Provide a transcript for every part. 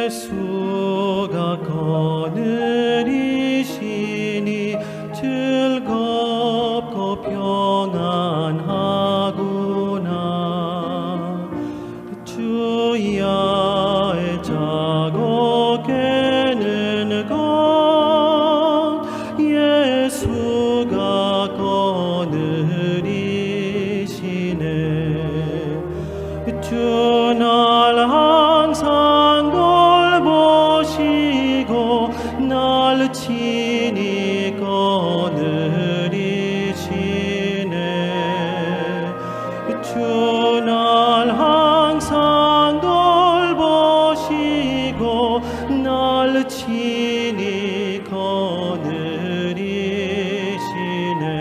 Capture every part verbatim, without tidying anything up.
Jesuga konürishini chilgop kopyongan haguna. Chuya echago kenengo Jesuga konürishini. Chunal hansangol boshigo nal chini konürishine. Chunal hansangol boshigo nal chini konürishine.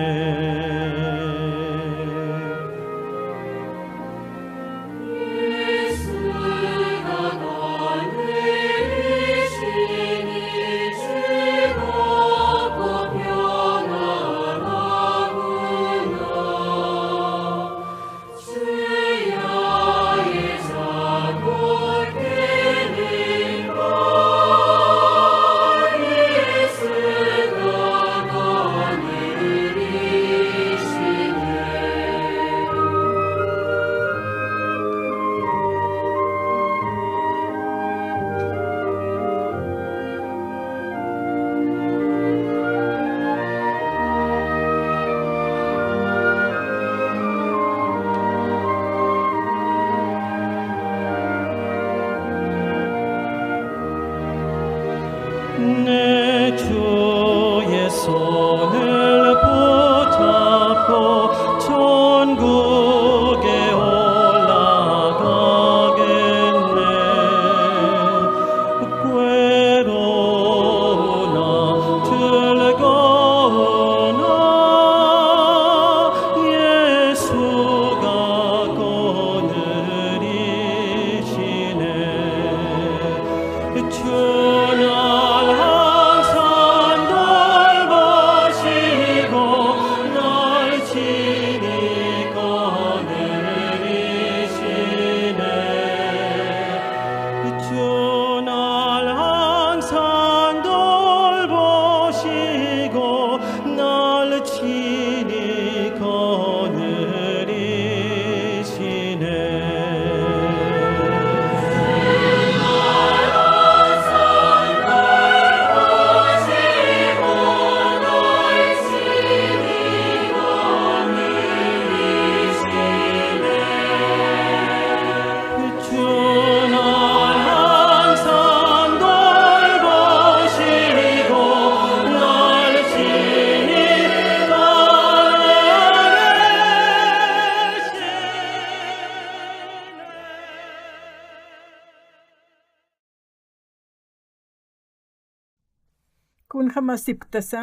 Kunjamasipktasa,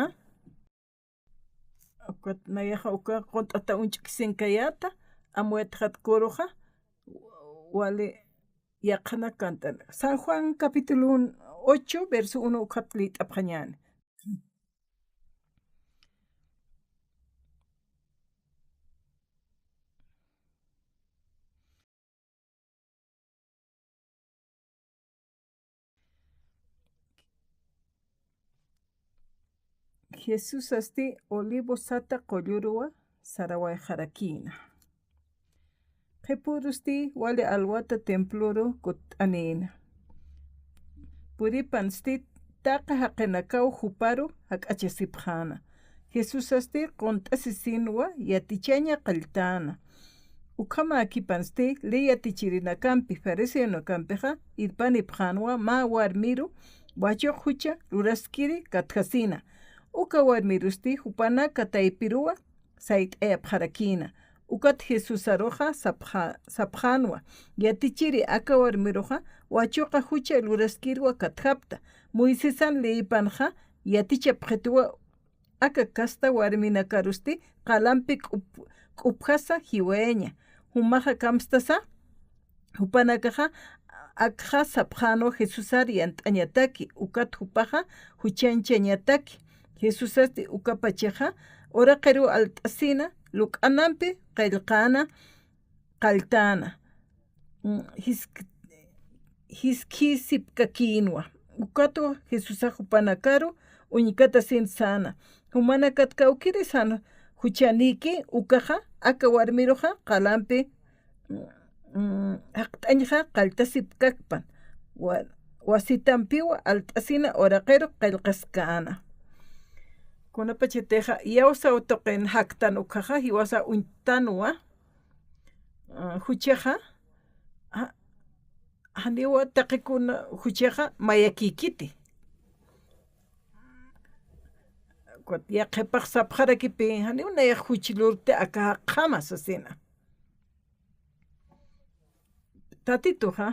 ukat nayaxa uka qunt'ata uñch'kisinkayäta, amuyatxat coroxa, wali yaqhana cantana. San Juan capítulo un, ocho, verso uno ukhat liyt'apxañäni. Jesusasti Olivos sata qulluruwa sarawayxarakïna. Qhipürusti wali alwata temploru kutt'anïna. Puripansti taqi jaqinakaw juparu jak'achasipxäna. Jesusasti qunt'asisinwa yatichaña qalltäna. Ukhamäkipansti ley yatichirinakampi fariseonakampixa irpanipxänwa mä warmiru wachuq jucha luraskiri katjasina. Uka warmirusti jupanaka taypiruwa sayt'ayapxarakïna. Ukat Jesusaruxa sapxa-, sapxänwa, yatichiri, aka warmiruxa wachuqa jucha luraskirwa katjapta. Moisesan leyipanxa yatichapxitwa aka kasta warminakarusti qalampi k'up-, k'upjasa jiwayaña. Jumaxa kamstasa, jupanakaxa akxa sapxänwa Jesusar yant'añataki, ukat jupaxa juchañchañataki. Jesusasti ukapachaxa uraqiruw alt'asina, luk'anampi qillqäna, qalltäna. Mm, jisk-, jiskhisipkakïnwa. Ukatwa Jesusax jupanakaru uñkatasin säna. Jumanakat kawkïri sän juchanïki, ukaxa aka warmiruxa qalampi, mm, jaqt'añxa qalltasipkakpan. Wa-, wasitampiwa alt'asina uraqiru qillqaskäna. Kunapachatixa iyawsaw tuqin jaktan ukhaxa, jiwasaw uñtanwa, ah, juchaxa, ah, janiwa taqikuna juchaxa mayakïkiti. Yaqhipax sapxarakipï, janiw nayax juch lurti aka jaqjama sasina. Tatituxa,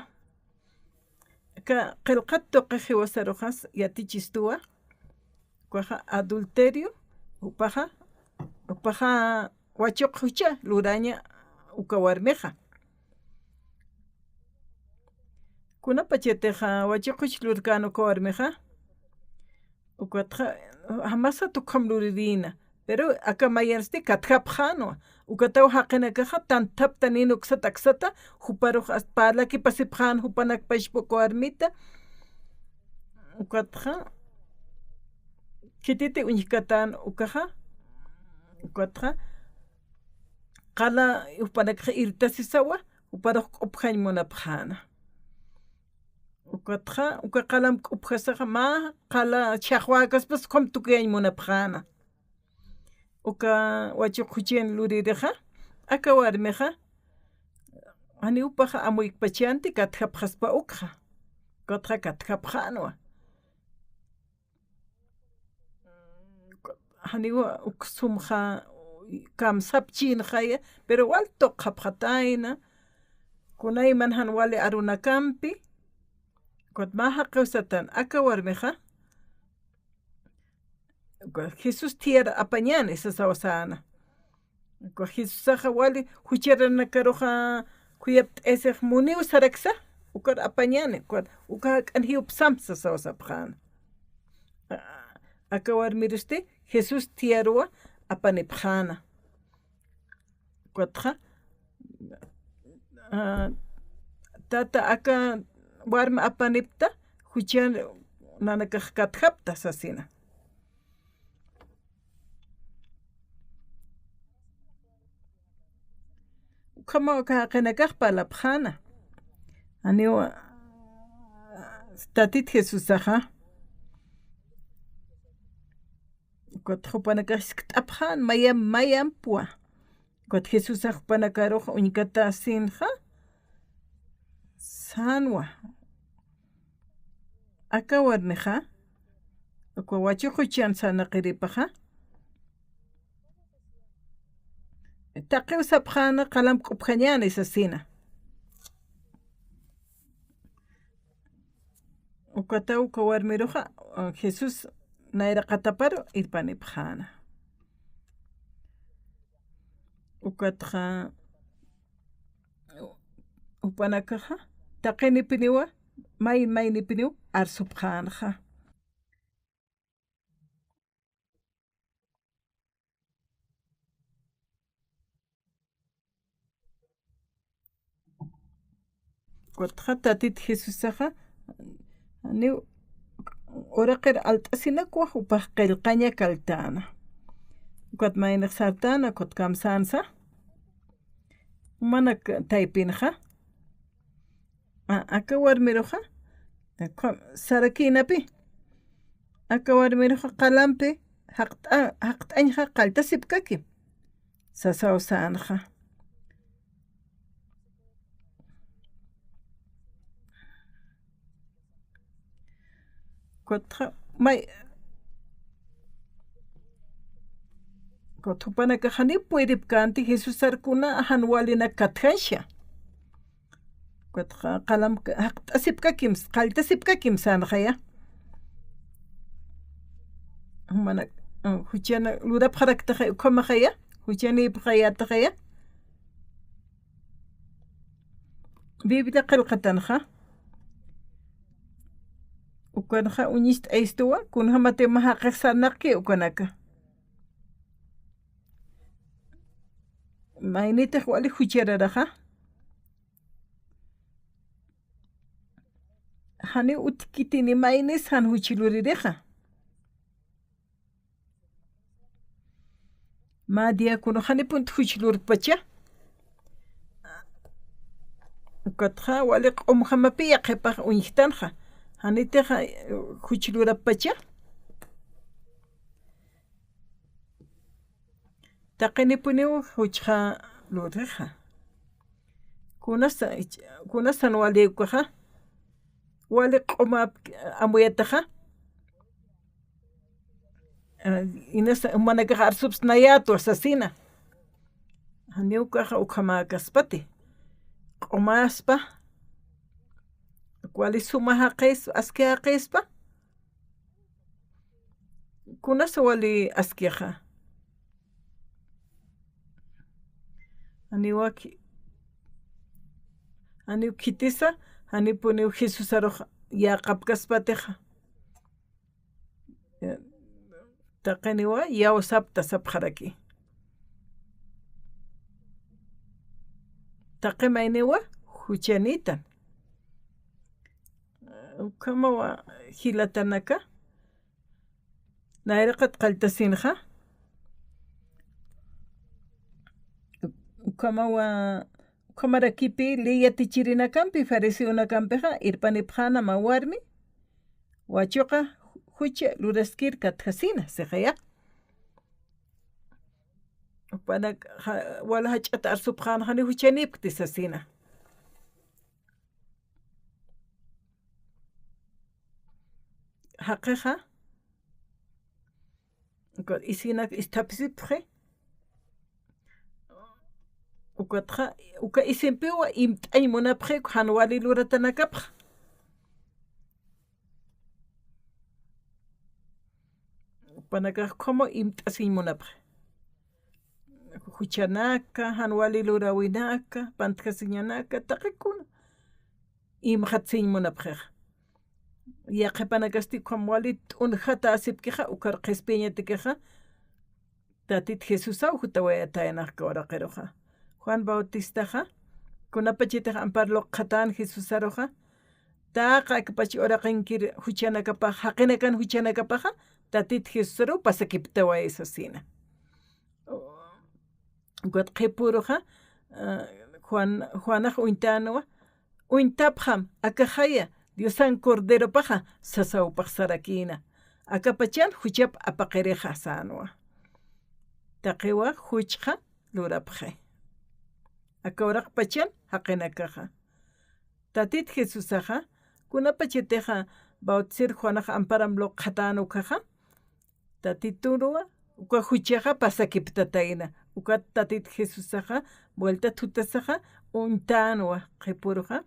aka qillqat tuqi jiwasaruxas yatichistuwa, ukaxa adulterio, jupaxa, jupaxa wachuq jucha luraña uka warmixa. Kunapachatixa wachuq juch lurkän uka warmixa, ukatxa, jamasat ukham lurirïna. Pero aka mayansti katjapxänwa. Ukataw jaqinakaxa tanthaptanïn uksat aksata, juparux ast parlakipasipxän jupanakpachpa uka warmita. Ukatxa, khititi uñjkatän ukaxa, ukatxa, qala jupanakxa irtasisawa, juparux q'upjañ munapxäna. Ukatxa, uka qalamp q'upjasaxa mä qala chhaxwäkaspas ukham tukuyañ munapxäna. Uka wachuq juchan luririxa, aka warmixa, janiw jupaxa amuykpachanti katjapxaspa ukxa. Ukatxa katjapxänwa. Janiw uk sumxa kamsapchïnxaya, pero wal tuqxapxatayna, kunayman jan wali arunakampi, ukat mä jaqiw satan, aka warmixa, uka Jesús thiyar apañäni sasaw säna. Uka Jesusaxa wali jucharanakaruxa khuyapt'asix muniw saraksa, ukar apañäni, ukar, uka jak'an jiwpsam sasaw sapxäna. A-, aka warmirusti Jesús thiyaruwa apanipxäna. Ukatxa, a, tata aka warmi apanipta, juchan nanakax katjapta sasina. Ukhamaw aka jaqinakax parlapxäna. Janiw, a, Tatit Jesusaxa. Ukat jupanakax jiskt'apxän mayamp, mayampwa. Ukat Jesusax jupanakarux uñkatasinxa sänwa. Aka warmixa, uka wachuq juchan sarnaqiripaxa, taqiw sapxäna qalamp q'upjañäni sasina. Ukataw uka warmiruxa, Jesús nayraqataparu irpanipxäna. Ukatxa, jupanakaxa, taqinipiniwa, may, maynipiniw arsupxänxa. Ukatxa Tatit Jesusaxa, janiw uraqir alt'asinakwa jupax qillqaña kaltäna. Ukat maynix sartäna, ukat kamsänsa. Jumanak taypinxa. A-, aka warmiruxa, a, sarakïnapi. Aka warmiruxa qalampi jaqt'a-, jaqt'añxa qalltasipkakim. Sasaw sänxa. Ukatxa, may, ukat jupanakax janiw puydipkänti Jesusar kuna jan walinak katjañsa. Ukatxa qalamp jaqt'asipkakim, qalltasipkakim sänxaya. Jumanak, a, juchana lurapxaraktaxaya, ukhamaxaya, juchanïpxayätaxaya. Biblia qillqatanxa, ukanxa uñist'aystuwa, kunjamatiw mä jaqix sarnaqki ukanaka. Maynitix wali juchararaxa. Janiw utjkiti ni maynis jan juch luririxa. Mä diácono, janipunti juch lurpacha. Ukatxa wali q'umjamapi yaqhipax uñjtanxa. Janitixa, eh, juch lurappacha. Taqinipuniw juchxa lurixa. Kunasa, kunasan wali ukaxa. Wali q'umap amuyataxa. Ah, inasa, jumanakax arsupsnayätwa sasina. Janiw ukaxa ukhamäkaspati. Q'umaspa. Wali suma jaqis, aski jaqispa. Kunasa wali askixa. Janiwa khi-, janiw khitisa, janipuniw Jesusarux yäqapkaspatixa. Taqiniwa yawsapta sapxaraki. Taqi mayniwa juchanïtan. Ukhamawa jilatanaka. Nayraqat qalltasinxa. Ukhamawa, ukhamarakipi ley yatichirinakampi, fariseonakampixa, irpanipxäna mä warmi, wachuqa jucha luraskir katjasina, sixaya. Jupanak, ja-, wal jach'at arsupxän janiw juchanïpkti sasina. Jaqixa, uka isinak isthapisipxi. Ukatxa, uka isimpiwa imt'añ munapxi, jan wali luratanakapxa. Jupanakax ukhamaw imt'asiñ munapxi. Juchanaka, jan wali luräwinaka, pantjasiñanaka, taqikuna. Imxatsiñ munapxixa. Yaqhipanakasti ukham wali t'unjatäsipkixa, ukar qhispiyañatikixa, Tatit Jesusaw jutawayatayna aka uraqiruxa. Juan Bautistaxa, kunapachatix ampar luqxatän Jesusaruxa, taqi akapach uraqinkir juchanakapax, jaqinakan juchanakapaxa, Tatit Jesusaruw pasakiptaway sasina. Ukat qhipüruxa, ah, Juan, Juanax uñtänwa, uñtapxam, akaxaya, Diosan Corderopaxa, sasawpax sarakïna. Akapachan juchap apaqirixa sänwa. Taqiwa juchxa lurapxi. Aka uraqpachan jaqinakaxa. Tatit Jesusaxa, kunapachatixa Bautisir Juanax amparam luqxatän ukaxa, Tatituruwa, uka juchaxa pasakiptatayna. Ukat Tatit Jesusaxa, vuelta thutasaxa, uñtänwa qhipüruxa.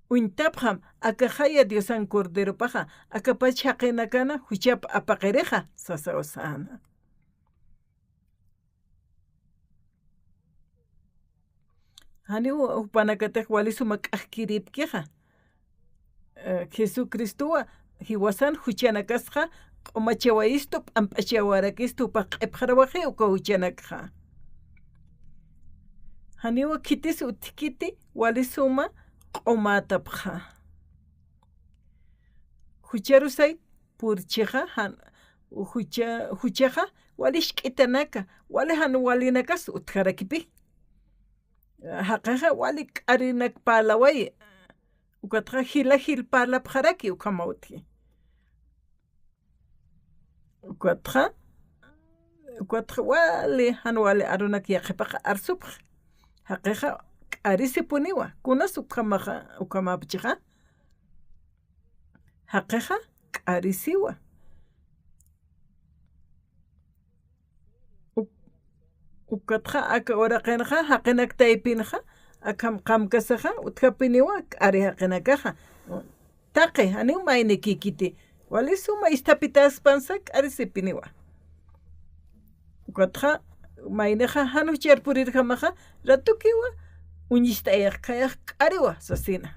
Uñtapxam, akaxaya Diosan Corderopaxa, akapach jaqinakana juchap apaqirixa, sasaw säna. Janiw jupanakatix wali suma k'axkirïpkixa. Eh, Jesucristowa jiwasan juchanakasxa q'umachawayistu, p'amp'achawarakistu, jupax q'ipxarawayxi uka juchanakxa. Janiwa khitis utjkiti wali suma q'umätapxa. Jucharusay purchixa, jan, jucha, juchaxa, wali isk'itanaka, wali jan walinakas utjarakipi. Jaqixa wali k'arinak parlawayi, ukatxa jila jil parlapxaraki ukhama utji. Ukatxa, ukatxa wali, jan wali arunak yaqhipax arsupxi. Jaqixa k'arisipuniwa, kunas ukhamaxa, ukhamapchixa. Jaqixa k'arisiwa. Uk-, ukatxa aka uraqinxa, jaqinak taypinxa, akham qamkasaxa, utjapiniwa k'ari jaqinakaxa. Taqi, janiw maynikïkiti. Wali suma isthapitaspasa k'arisipiniwa. Ukatxa, maynixa jan juchar purirjamaxa, ratukiwa, uñist'ayax khayax k'ariwa, sasina.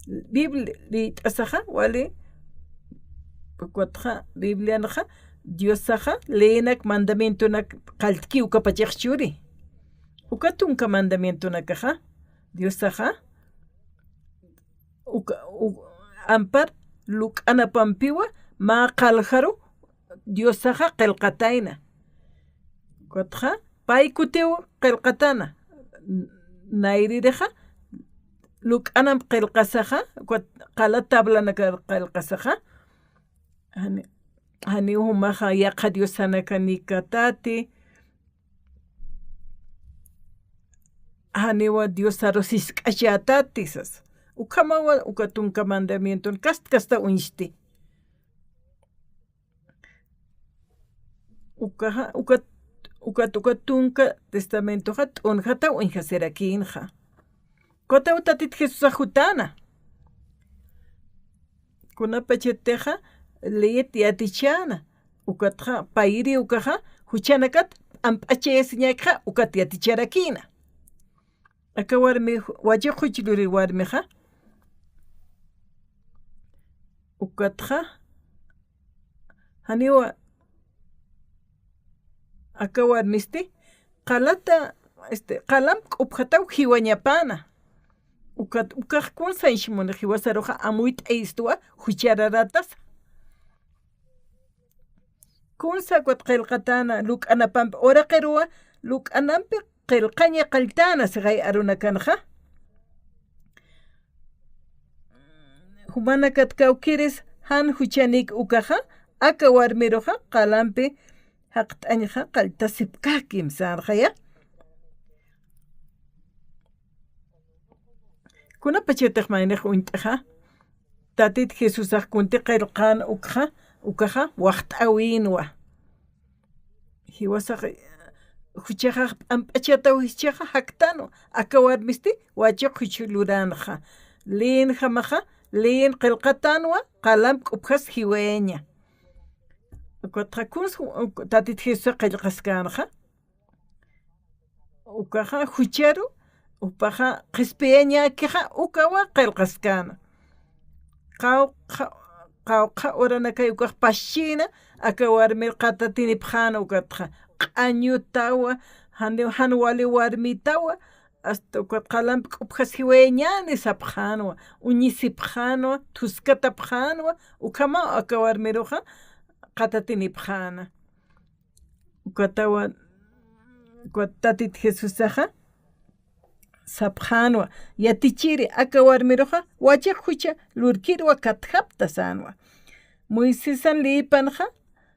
Biblia, liyt'asaxa, wali, ukatxa, Biblianxa, Diosaxa, leyinak mandamientonak qalltki ukapachax churi. Uka tunka mandamientonakaxa, Diosaxa, uka, u-, ampar luk'anapampiwa mä qallqaru Diosaxa qillqatayna. Ukatxa pay kutiw qillqatana. Nayririxa luk'anamp qillqasaxa, ukat qala tablanakar qillqasaxa. Jani, janiw jumaxa yaqha diosanakanikatati, janiwa diosaru sisk'achätati sas. Ukhamawa uka tunka mandamienton kast kasta uñsti. Ukaxa, ukat, ukat, ukat tunka testamentoxa t'unjataw uñjasirakïnxa. Ukataw Tatit Jesusax jutana. Kunapachatixa leyit yatichäna. Ukatxa payiri ukaxa juchanakat p'amp'achayasiñäkxa ukat yaticharakïna. Aka warmi, wachiq juch lurir warmixa. Ukatxa janiwa aka warmisti, qalata, este, qalamp k'upjataw jiwañapana. Ukat, ukax kunsañshi muni jiwasaruxa amuyt'ayistwa juchararatasa. Kunsa ukat qillqatana luk'anapampi uraqiruwa, luk'anampi qillqaña qalltana sixay arunakanxa. Jumanakat kawkiris jan juchanik ukaxa, aka warmiruxa qalampi jaqt'añxa qalltasipkakim sänxaya. Kunapachatix maynix uñt'axa, Tatit Jesusax kunti qillqan ukxa, ukaxa waxt'äwinwa. Jiwasax, juchaxax p'amp'achataw jichhaxa jaktanwa, aka warmisti wachiq juch luranxa. Leyinjamaxa, leyin qillqatanwa, qalamp k'upjas jiwayaña. Ukatxa kuns, uk-, Tatit Jesusax qillqaskänxa. Ukaxa jucharu, jupaxa qhispiyañäkixa, ukawa qillqaskäna. Qawqha, qawqha uranakay ukax paschïna, aka warmir qatatinipxäna ukatxa. Q'añutawa, jan, jan wali warmitawa, hasta ukat qalamp k'upjas jiwayañäni sapxänwa, uñisipxänwa, thuskatapxänwa, ukhamaw aka warmiruxa qatatinipxäna. Ukatawa, ukat Tatit Jesusaxa sapxänwa, yatichiri, aka warmiruxa wachiq jucha lurkirwa katjapta sänwa. Moisesan leyipanxa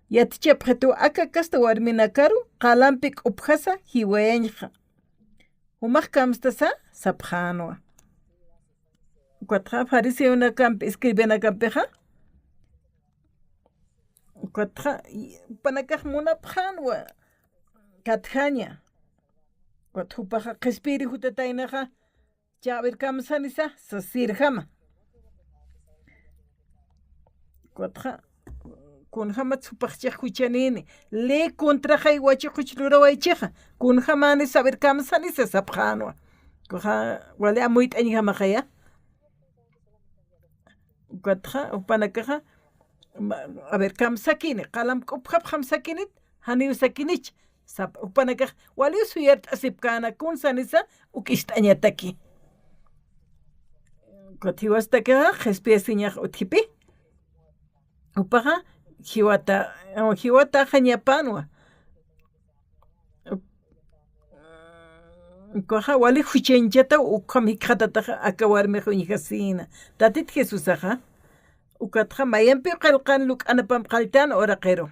yatichapxituw aka kasta warminakaru qalampi k'upjasa jiwayañxa. Jumax kamstasa sapxänwa. Ukatxa fariseonakampi escribinakampixa, ukatxa, jupanakax munapxänwa katjaña. Ukat jupaxa qhispiyiri jutataynaxa, cha, a ver, kamsanisa sasirjama. Ukatxa, kunjamat jupax chix juchanïni, ley contraxay wachiq juch lurawaychixa, kunjamäni saber kamsanisa sapxänwa. Ukaxa wali amuyt'añjamaxaya. Ukatxa, jupanakaxa, ma-, a ver, kamsakini, qalamp k'upjapxam sakinit, janiw sakinich, sap, jupanakax, waliw suyart'asipkäna, kunsanisa, uk ist'añataki. Ukat jiwastakixa, qhispiyasiñax utjipi. Jupaxa, jiwata, jiwataxañapanwa. Ukaxa, wali juchañchataw ukham jikxatataxa, aka warmix uñjasïna. Tatit Jesusaxa, ukatxa, mayampiw qillqan luk'anapamp qalltän uraqiru.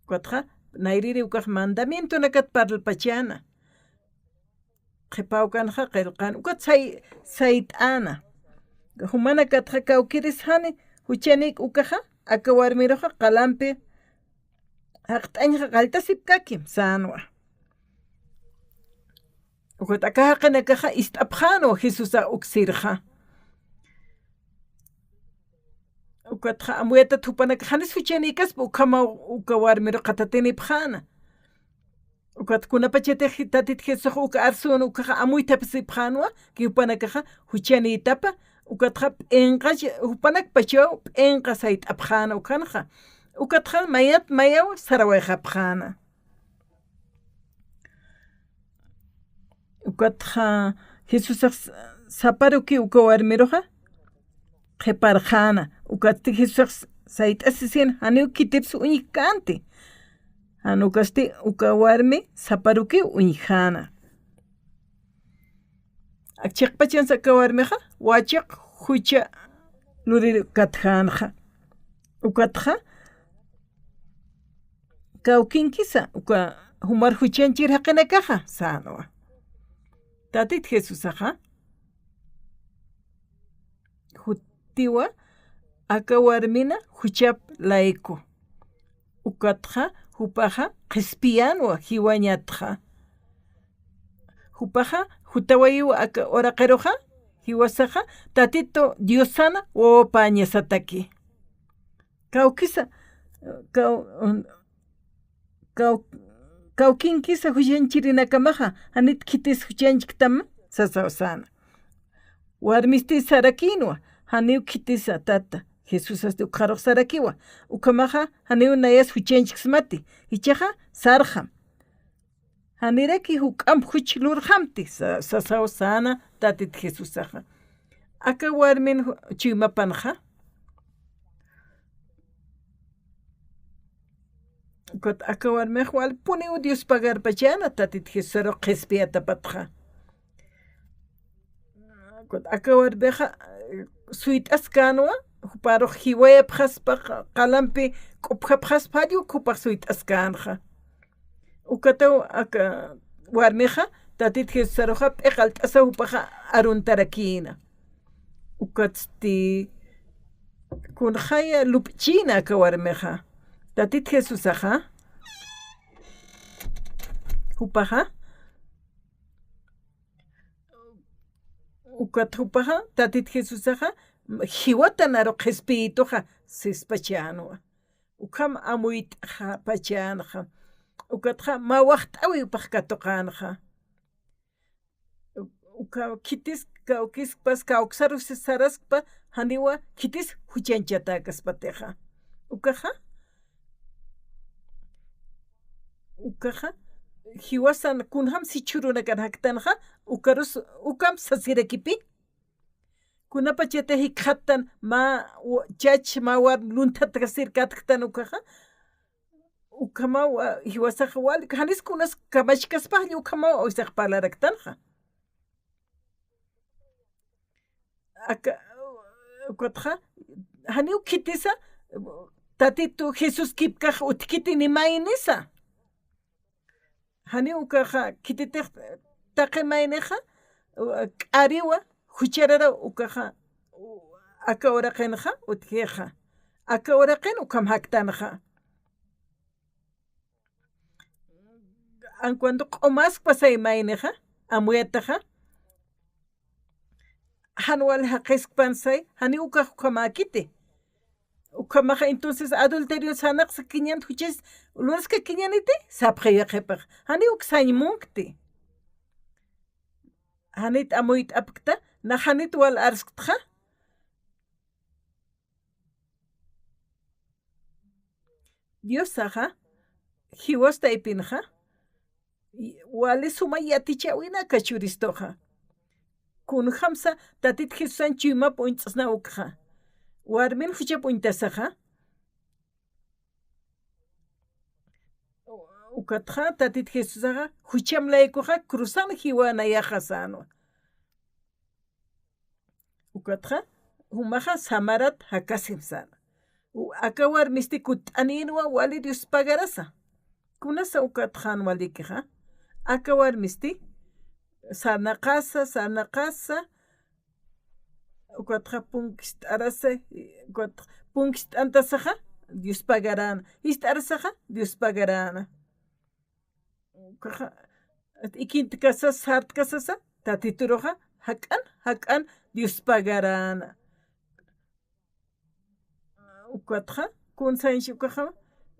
Ukatxa, nayriri ukax mandamientonakat parlpachäna. Qhipa ukanxa qillqan, ukat say-, sayt'äna. Jumanakatxa kawkiris jani juchanik ukaxa, aka warmiruxa qalampi jaqt'añxa qalltasipkakim sänwa. Ukat aka jaqinakaxa ist'apxänwa Jesusa uksirxa. Ukatxa amuyatat jupanakax janis juchanikaspa ukhamaw uka warmiru qatatinipxäna. Ukat kunapachatix Tatit Jesusax uka arsüna ukaxa amuytapsipxänwa, ki jupanakaxa juchanïtapa, ukatxa p'inqach, jupanakpachaw p'inqa sayt'apxäna ukanxa. Ukatxa mayat mayaw sarawayxapxäna. Ukatxa Jesusax saparuki uka warmiruxa, qhiparxäna. Ukatsti Jesusax sayt'asisin janiw khitipsa uñjkänti. Jan ukasti uka warmi saparukiw uñjäna. Ak chiqpachansa aka warmixa wachiq jucha lurir katjänxa. Ukatxa kawkinkisa uka jumar juchanchir jaqinakaxa sänwa. Tatit Jesusaxa jutiwa aka warmina juchap layku. Ukatxa jupaxa qhispiyänwa jiwañatxa. Jupaxa jutawayiwa aka uraqiruxa, jiwasaxa Tatitu Diosana wawapäñasataki. Kawkisa, kaw-, kaw-, kawkinkisa juchanchirinakamaxa, janit khitis juchanchktam sasaw säna. Warmisti sarakïnwa, janiw khitisa tata, Jesusasti ukxarux sarakiwa, ukhamaxa janiw nayas juchanchksmati, jichhaxa sarxam. Janiraki juk'amp juch lurxamti, sa-, sasaw säna Tatit Jesusaxa. Aka warmin ju-, chuymapanxa. Ukat aka warmix walpuniw Dios pagarpachäna Tatit Jesusarux qhispiyatapatxa. Ukat aka warmixa, eh, suyt'askänwa, juparux jiwayapxaspa, qa-, qalampi k'upjapxaspa, jall uk jupax suyt'askänxa. Ukataw aka warmixa, Tatit Jesusaruxa p'iqalt'asa jupaxa aruntarakïna. Ukatsti kunxaya lup'chïna aka warmixa. Tatit Jesusaxa, jupaxa, ukat jupaxa, Tatit Jesusaxa, jiwatan aru qhispiyituxa, sispachänwa. Ukham amuyt'xapachänxa. Ukatxa mä waxt'äwiw jupax katuqänxa. Uka khitis kawkiskpas, kawksarus saraskpa, janiwa khitis juchanchatäkaspatixa. Ukaxa, ukaxa, jiwasan kunjam jichhürunakan jaktanxa, ukarus, ukam sasirakipi. Kunapachatix jikxattan mä wa-, chach mä warm lunthatkasir katktan ukaxa, ukhamaw, a, jiwasax wal, janis kunas kamachkaspa, jall ukhamaw awsax parlaraktanxa. Aka, ukatxa, janiw khitisa, Tatitu Jesús kipkax utjkiti ni maynisa. Janiw ukaxa, khititix taqi maynixa, u-, k'ariwa, juchararaw ukaxa, u-, aka uraqinxa, utjixa. Aka uraqin ukham jaktanxa. An cuando q'umaskpasay maynixa, amuyataxa, jan wal jaqiskpansay, janiw ukax ukhamäkiti. Ukhamaxa, entonces, adulterio sarnaqsa quiñant juchas, luraska quiñaniti, sapxiw yaqhipax. Janiw uk sañ munkti. Janit amuyt'apkta, nax janit wal arsktxa. Diosaxa, jiwas taypinxa, wali suma yatichäwinaka churistuxa. Kunjamsa Tatit Jesusan chuymap uñt'sna ukxa. Warmin juchap uñtasaxa. Ukatxa Tatit Jesusaxa jucham laykuxa cruzan jiwanayaxa sänwa. Ukatxa, jumaxa samarat jakasim säna. U-, aka warmisti kutt'anïnwa wali Dios pagarasa. Kunasa ukatxa jan walikixa. Aka warmisti sarnaqasa, sarnaqasa. Ukatxa punkist'arasa, ukatxa punkist'antasaxa, Dios pagaräna. Jist'arasaxa, Dios pagaräna. Ukaxa, ikintkasas, sartkasasa, Tatituruxa, jak'an, jak'an Dios pagaräna. Ukatxa, kun sañchi ukaxa,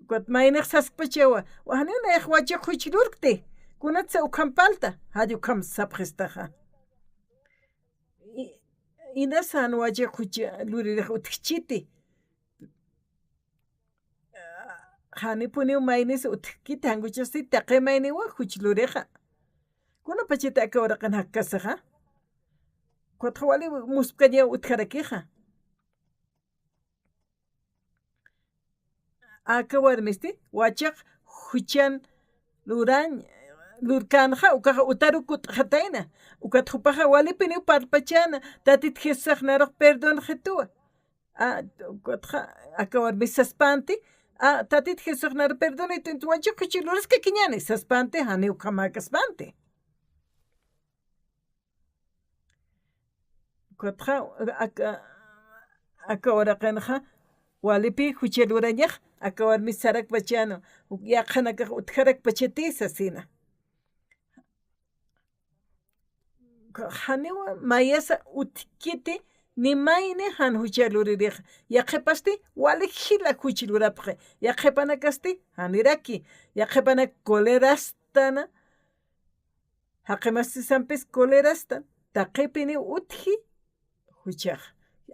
ukat maynix saskpachawa, wa janiw nayax wachiq juch lurkti, kunatsa ukham parlta, jall ukham sapxistaxa. I-, inasa jan wachiq juch luririx utjchiti. Janipuniw maynis utjkiti, jan juchasti taqi mayniwa juch lurixa. Kunapachati aka uraqin jakkasaxa. Ukatxa wali muspkañaw utjarakixa. Aka warmisti wachaq juchan lurañ, lurkänxa, ukaxa utaru kut'xatayna. Ukat jupaxa walipiniw parlpachäna, Tatit Jesusax narux perdonxituwa. A, ukatxa, aka warmis saspänti, a, Tatit Jesusax narux perdonxituwa, wachaq juchi luraskakiñäni, saspänti, janiw ukhamäkaspänti. Ukatxa, aka, aka uraqinxa, walipï jucha lurañax, aka warmis sarakpachäna, yaqhanakax utjarakpachati sasina. Janiw mayasa utjkiti, ni mayni jan jucha luririxa. Yaqhipasti, wali jila juch lurapxi. Yaqhipanakasti, janiraki. Yaqhipanak colerastana, jaqi masisampis colerastan, taqipiniw utji juchax.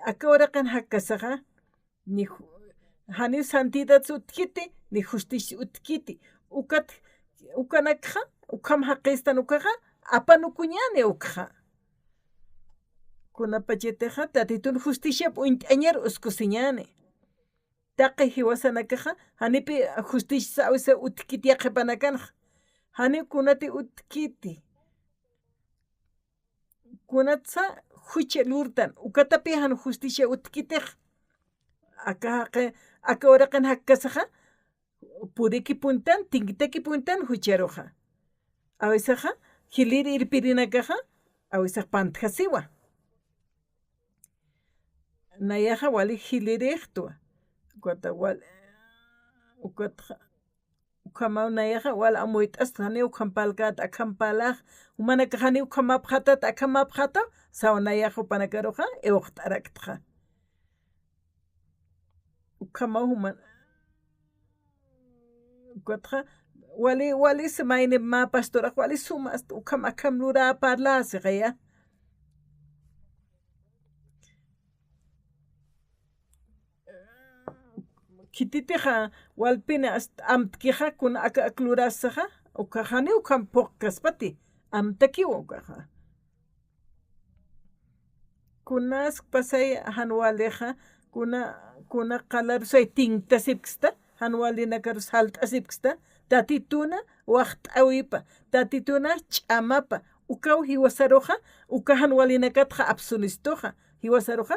Aka uraqin jakkasaxa, ni ju-, janiw santidad utjkiti, ni justicia utjkiti. Ukat, ukanakxa, ukham jaqistan ukaxa, apanukuñäni ukxa. Kunapachatixa, Tatitun justiciap uñt'añar uskusiñäni. Taqi jiwasanakaxa, janipï justicias awisa utjkiti yaqhipanakanxa. Janiw kunati utjkiti. Kunatsa jucha lurtan, ukatapï jan justicia utjkitix. Aka jaqi, aka uraqin jakkasaxa, puriki puntan, tinktaki puntan jucharuxa. Awisaxa, jilïr irpirinakaxa, awisax pantjasiwa. Nayaxa wali jilïrïxtwa. Ukata wal-, ukatxa, ukhamaw nayaxa wal amuyt'asta, janiw ukham parlkät, akham parlax, jumanakax janiw ukhamapxätat, akhamapxätaw, saw nayaxa jupanakaruxa, iwxt'araktxa. Ukhamaw juman. Ukatxa, wali, wali suma ini mä pastorax, wali suma, ukham, akham lurä parläsixaya. Khititixa, walpini ast-, amtkixa, kuna aka, ak luräsaxa, ukax janiw ukham phuqkaspati, amtakiwa ukaxa. Kunaskpasay jan walixa, kuna, kuna qalarusay tinktasipksta, jan walinakarus jalt'asipksta, Tatituna waxt'äwipa, Tatituna ch'amapa, ukaw jiwasaruxa, uka jan walinakatxa apsunistuxa, jiwasaruxa,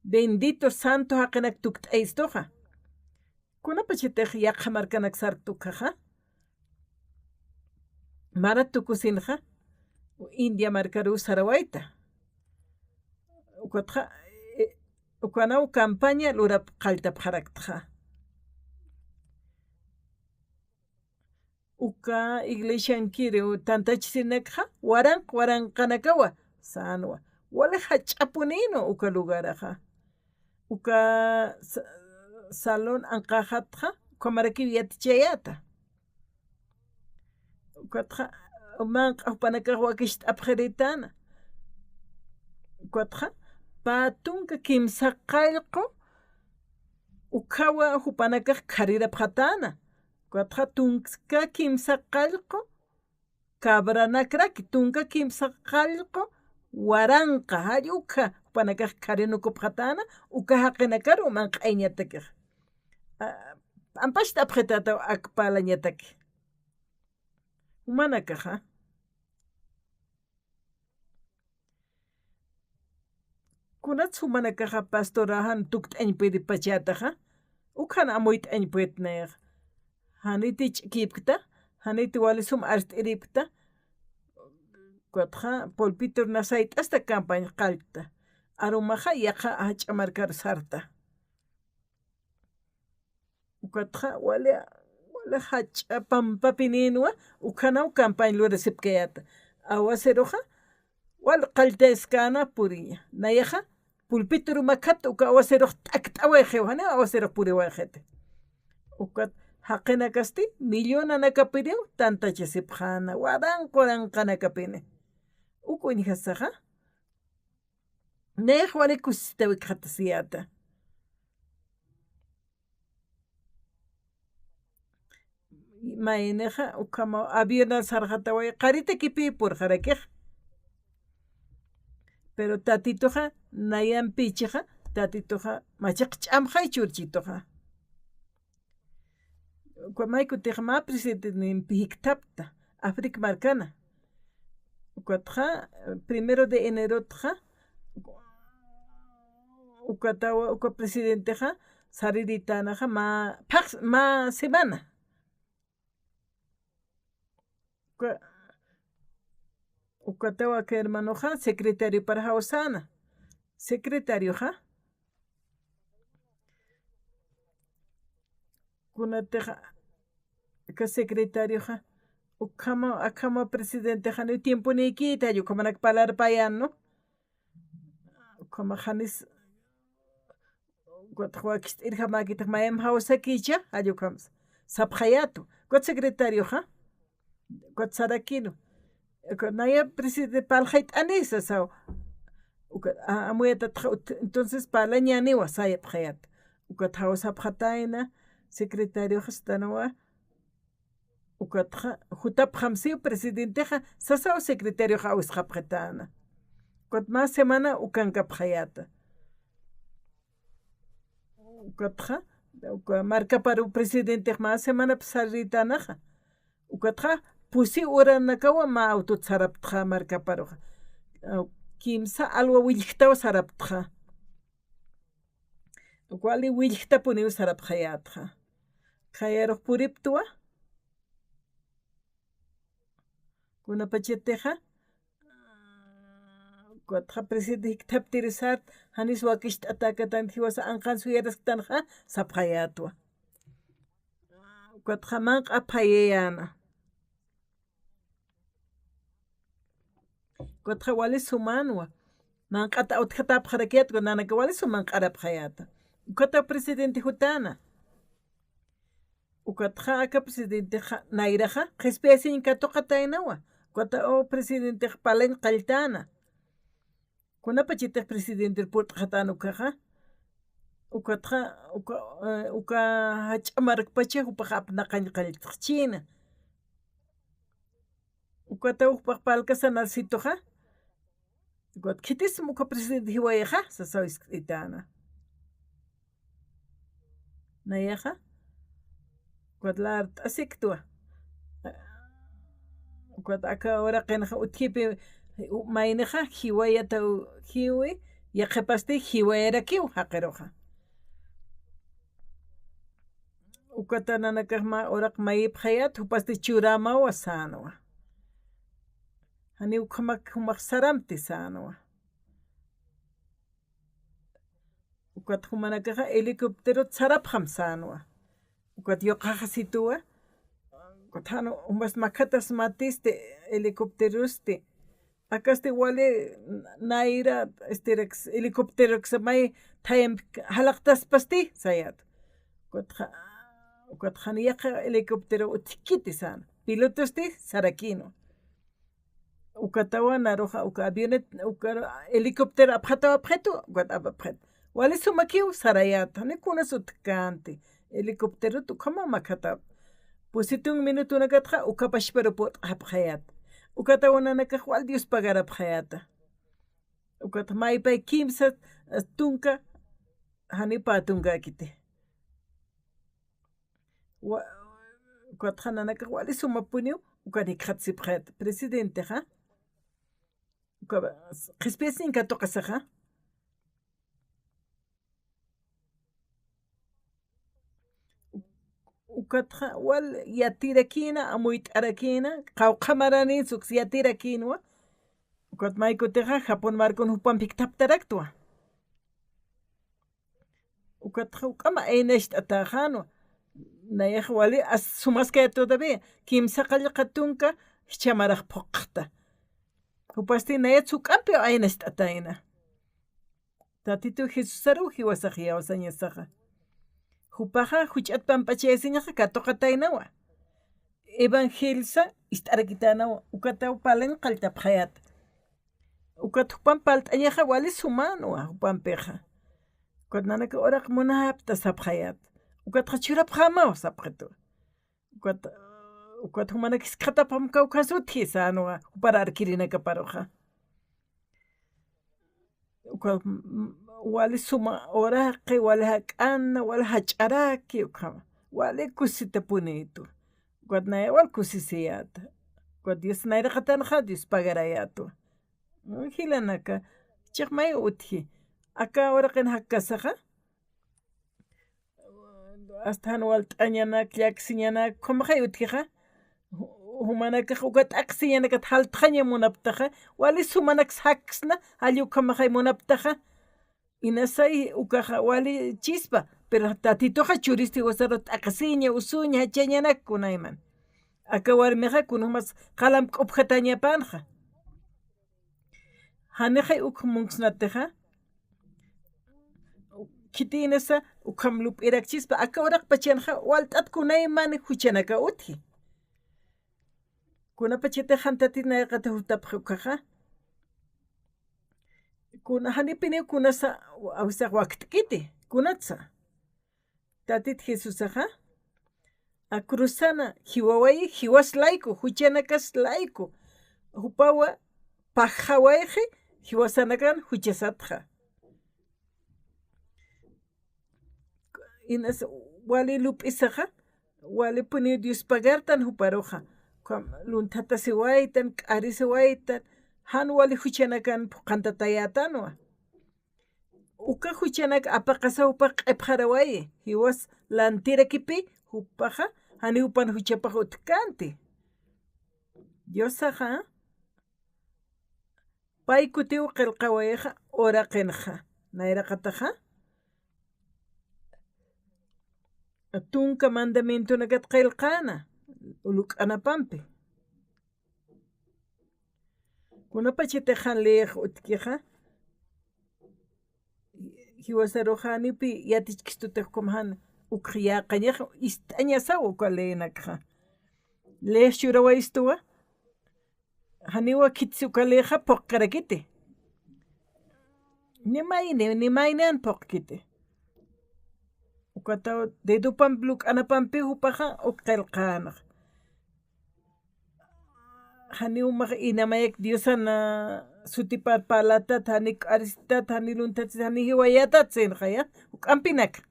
bendito santo jaqinak tukt'ayistuxa. Kunapachatix yaqha markanak sarkta ukkhaxa, mara tukusinxa, India markaruw sarawayta. Ukatxa, e, ukanaw campaña lurap qalltapxaraktxa. Uka iglesiankiriw tantachasirinakxa, waranq waranqanakawa, sänwa. Wali jach'apunïnwa uka lugaraxa. Uka sa-, salón anqäxatxa, ukhamarakiw yatichayäta. Ukatxa, manq'a jupanakax wakicht'apxiritäna. Ukatxa, pä tunka kimsa qallqu, ukhawa jupanakax kharirapxatäna. Ukatxa tunka kimsa qallqu, cabranakraki, tunka kimsa qallqu waranqa, jall ukha jupanakax kharinukupxatäna, uka jaqinakaru manq'ayañatakix. A, p'ampacht'apxitätaw ak parlañataki. Jumanakaxa. Kunats jumanakaxa pastora jan tukt'añ puedipachätaxa, ukhan amuyt'añ puednayax. Janiti ch'kipkta, janiti wali sum arst'iripkta, ukatxa pulpitur nasayt'asta campaña qallkta. Arumaxa yaqha jach'a markar sarta. Ukatxa wali, wali jach'a pampapinïnwa, ukhanaw campaña lurasipkayäta. Awasiruxa, wal qalltayaskäna puriña. Nayaxa, pulpituru makhat uka awasirux t'akt'awayxiw, janiw awasirux puriwayxiti. Ukat jaqinakasti, millonanakapiniw tantachasipxäna, waranq waranqanakapini. Uk uñjasaxa, nayax wali kusisitawikxatasiyäta. Maynixa, ukhamaw avional sarxataway, qaritakipï purxarakix. Pero Tatituxa, nayampïchixa, Tatituxa, machaq ch'amxay churchituxa. Uka maykutix mä presidente nimpi jikthapta, Africa markana. Ukatxa, primero de enerotxa, ukatawa, uka presidentexa, sariritänaxa, mä, phax, mä semana. Uka, ukatawa aka hermanoxa secretariopar jawsäna. Secretarioxa, kunatixa, aka secretarioxa, ukhama, akhama presidentexa, janiw tiemponïkiti, jall ukhamanak parlarpayän, ¿no? Ukhamax janis, ukat wakicht'irjamäkitix mayamp jawsakicha, jall ukham sapxayätwa. Ukat secretarioxa, ukat sarakïnwa. Ukat naya presidente parlxayt'ani sasaw. Ukat, a, amuyatatxa, ut-, entonces parlañäniwa, sayapxayät. Ukat jawsapxatayna, secretarioxa satanwa, ukatxa, jutapxam siw presidentexa, sasaw secretarioxa awisxapxitäna. Ukat mä semana ukankapxayäta. Ukatxa, uka markaparu presidentex mä semanap sariritänaxa. Ukatxa, pusi uranakawa mä autot saraptxa markaparuxa. Kimsa alwa willjtaw saraptxa. Wali willjtapuniw sarapxayätxa. Khayarux puriptwa. Kunapachatixa, ukatxa presidente jikthaptiri sat, janis wakicht'atäkatan jiwasa anqan suyarasktanxa, sapxayätwa. Ukatxa manq'a phayayäna. Ukatxa wali sumänwa. Manq'at utjatäpxarakiyät, ukat nanaka wali sum manq'arapxayäta. Ukataw presidente jutäna. Ukatxa aka presidentexa, nayraxa, qhispiyasiñ katuqataynawa. Ukataw presidentex parlañ qalltäna. Kunapachatix presidentir purt'xatän ukaxa. Ukatxa, uka, eh, uka jach'a markpacha jupax apnaqañ qalltxchïna. Ukataw jupax parlkasan asituxa. Ukat khitis uka presidente jiwayaxa, sasaw iskt'itäna. Nayaxa, ukat lart'asiktwa. Ukat aka uraqinxa utjipi maynixa, jiwayataw jiwi, yaqhipasti jiwayarakiw jaqiruxa. Ukata nanakax mä uraq mayipxayät, jupasti churämawa sänwa. Janiw ukhamak jumax saramti sänwa. Ukat jumanakaxa helicópterot sarapxam sänwa. Ukat yuqaxasituwa. Ukat jan jumas makhatas matisti helicópterosti. Akasti wali nayra, este, helicópteroxa may thayamp jalaqtaspasti sayät. Ukatxa, ukat jan yaqha helicóptero utjkiti sän. Pilotosti sarakïnwa. Ukatawa naruxa, uka avionet, uka helicóptero apxataw apxitu, ukat apapxit. Wali sumakiw sarayät, jani kunas utjkänti. Helicópterot ukhama makhatap. Pusitun minutunakatxa, uka pachparu purt'xapxayät. Ukataw nanakax wal Dios pagarapxayäta. Ukat maypay kimsa, eh, tunka, jani pä tunkäkiti. Wa-, ukatxa nanakax wali sumapuniw, ukan jikxatsipxayät presidentexa. Uka, qhispiyasiñ katuqasaxa. Ukatxa wal yatirakïna, amuyt'arakïna, qawqha maranïnsa uks yatirakïnwa. Ukat maykutixa, Japón markun jupamp jikthaptaraktwa. Ukatxa juk'amp aynacht'atäxänwa. Nayax wali as-, sumaskayät todavía. Kimsa qallqa tunka, jichha marax phuqxta. Jupasti nayat juk'ampiw aynacht'atayna. Tatitu Jesusaruw jiwasax iyawsañasaxa. Jupaxa juch'at pampachayasiñaxa katuqataynawa. Evangeliosa ist'arakitänawa, ukataw parlañ qalltapxayät. Ukat jupamp parlt'añaxa wali sumänwa jupampixa. Ukat nanaka uraq munapta sapxayät. Ukatxa churapxämaw sapxitu. Ukat, ukat jumanak jiskxatapxam kawkhans utji sänwa, jupar arkirinakaparuxa. Ukat, mm, wali suma uraqi, wali jak'ana, wali jach'araki, ukhama. Wali kusitapunitu. Ukat naya wal kusisiyäta. Ukat Dios nayraqatanxa Dios pagarayätwa. Jilanaka, chiqmay utji. Aka uraqin jakkasaxa, hasta jan walt'añanak, llaksiñanak, ukhamaxay utjixa. Ju-, jumanakax uka t'aqsiñanakat jaltxaña munaptaxa, wali sumanaks jaksna, jall ukhamaxay munaptaxa. Inasay ukaxa wali chispa, pero Tatituxa churisti jiwasaru t'aqsiña, usuña, jachañanak kunayman. Aka warmixa kun jumas qalamp k'upjatañapanxa. Janixay uk munksnatixa, khitinasa ukham lup'irakchispa, aka uraqpachanxa walt'at kunayman juchanaka utji. Kunapachatix jan Tatit nayraqata jutapxi ukaxa. Kuna, janipiniw kunasa, awisax wakt'kiti, kunatsa. Tatit Jesusaxa, a cruzana, jiwawayi, jiwas layku, juchanakas layku. Jupawa, pajxawayxi, jiwasanakan juchasatxa. Inas wali lup'isaxa, walipuniw Dios pagartan juparuxa. Ukham lunthatasiwaytan, k'arisiwaytan, jan wali juchanakan phuqhantatayätanwa. Uka juchanak apaqasaw jupax q'ipxarawayi, jiwas lantirakipi jupaxa, janiw jupan juchapax utjkänti. Diosaxa, pay kutiw qillqawayixa, uraqinxa, nayraqataxa, tunka mandamientonakat qillqäna, luk'anapampi. Kunapachatix jan leex utjkixa, jiwasarux janipi yatichkistutix ukham jan ukx yäqañax ist'añasaw uka leenakxa. Leex churawayistuwa, janiwa khitsi uka leexa phuqkarakiti. Ni mayni, ni mayni jan phuqkiti. Ukataw dedopamp luk'anapampi jupaxa uk qillqänxa. Janiw max inamayak Diosan, ah, sutipar parlatat, jani k'aristat, jani lunthatis, jani jiwayatat sinxaya, juk'ampinaka.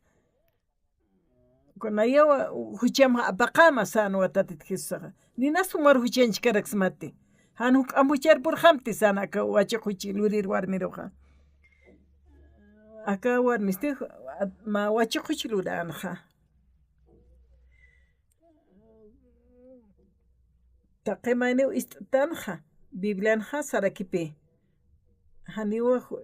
Nayawa jucham apaqäma sänwa Tatit Jesusaxa. Ninas jumar juchanchkaraksmati. Jan juk'amp juchar purxamti sän aka wachuq juch lurir warmiruxa. Aka warmisti, mä wachuq juch luränxa. Taqi mayniw ist'tanxa, Biblianxa sarakipi. Janiwa ju-,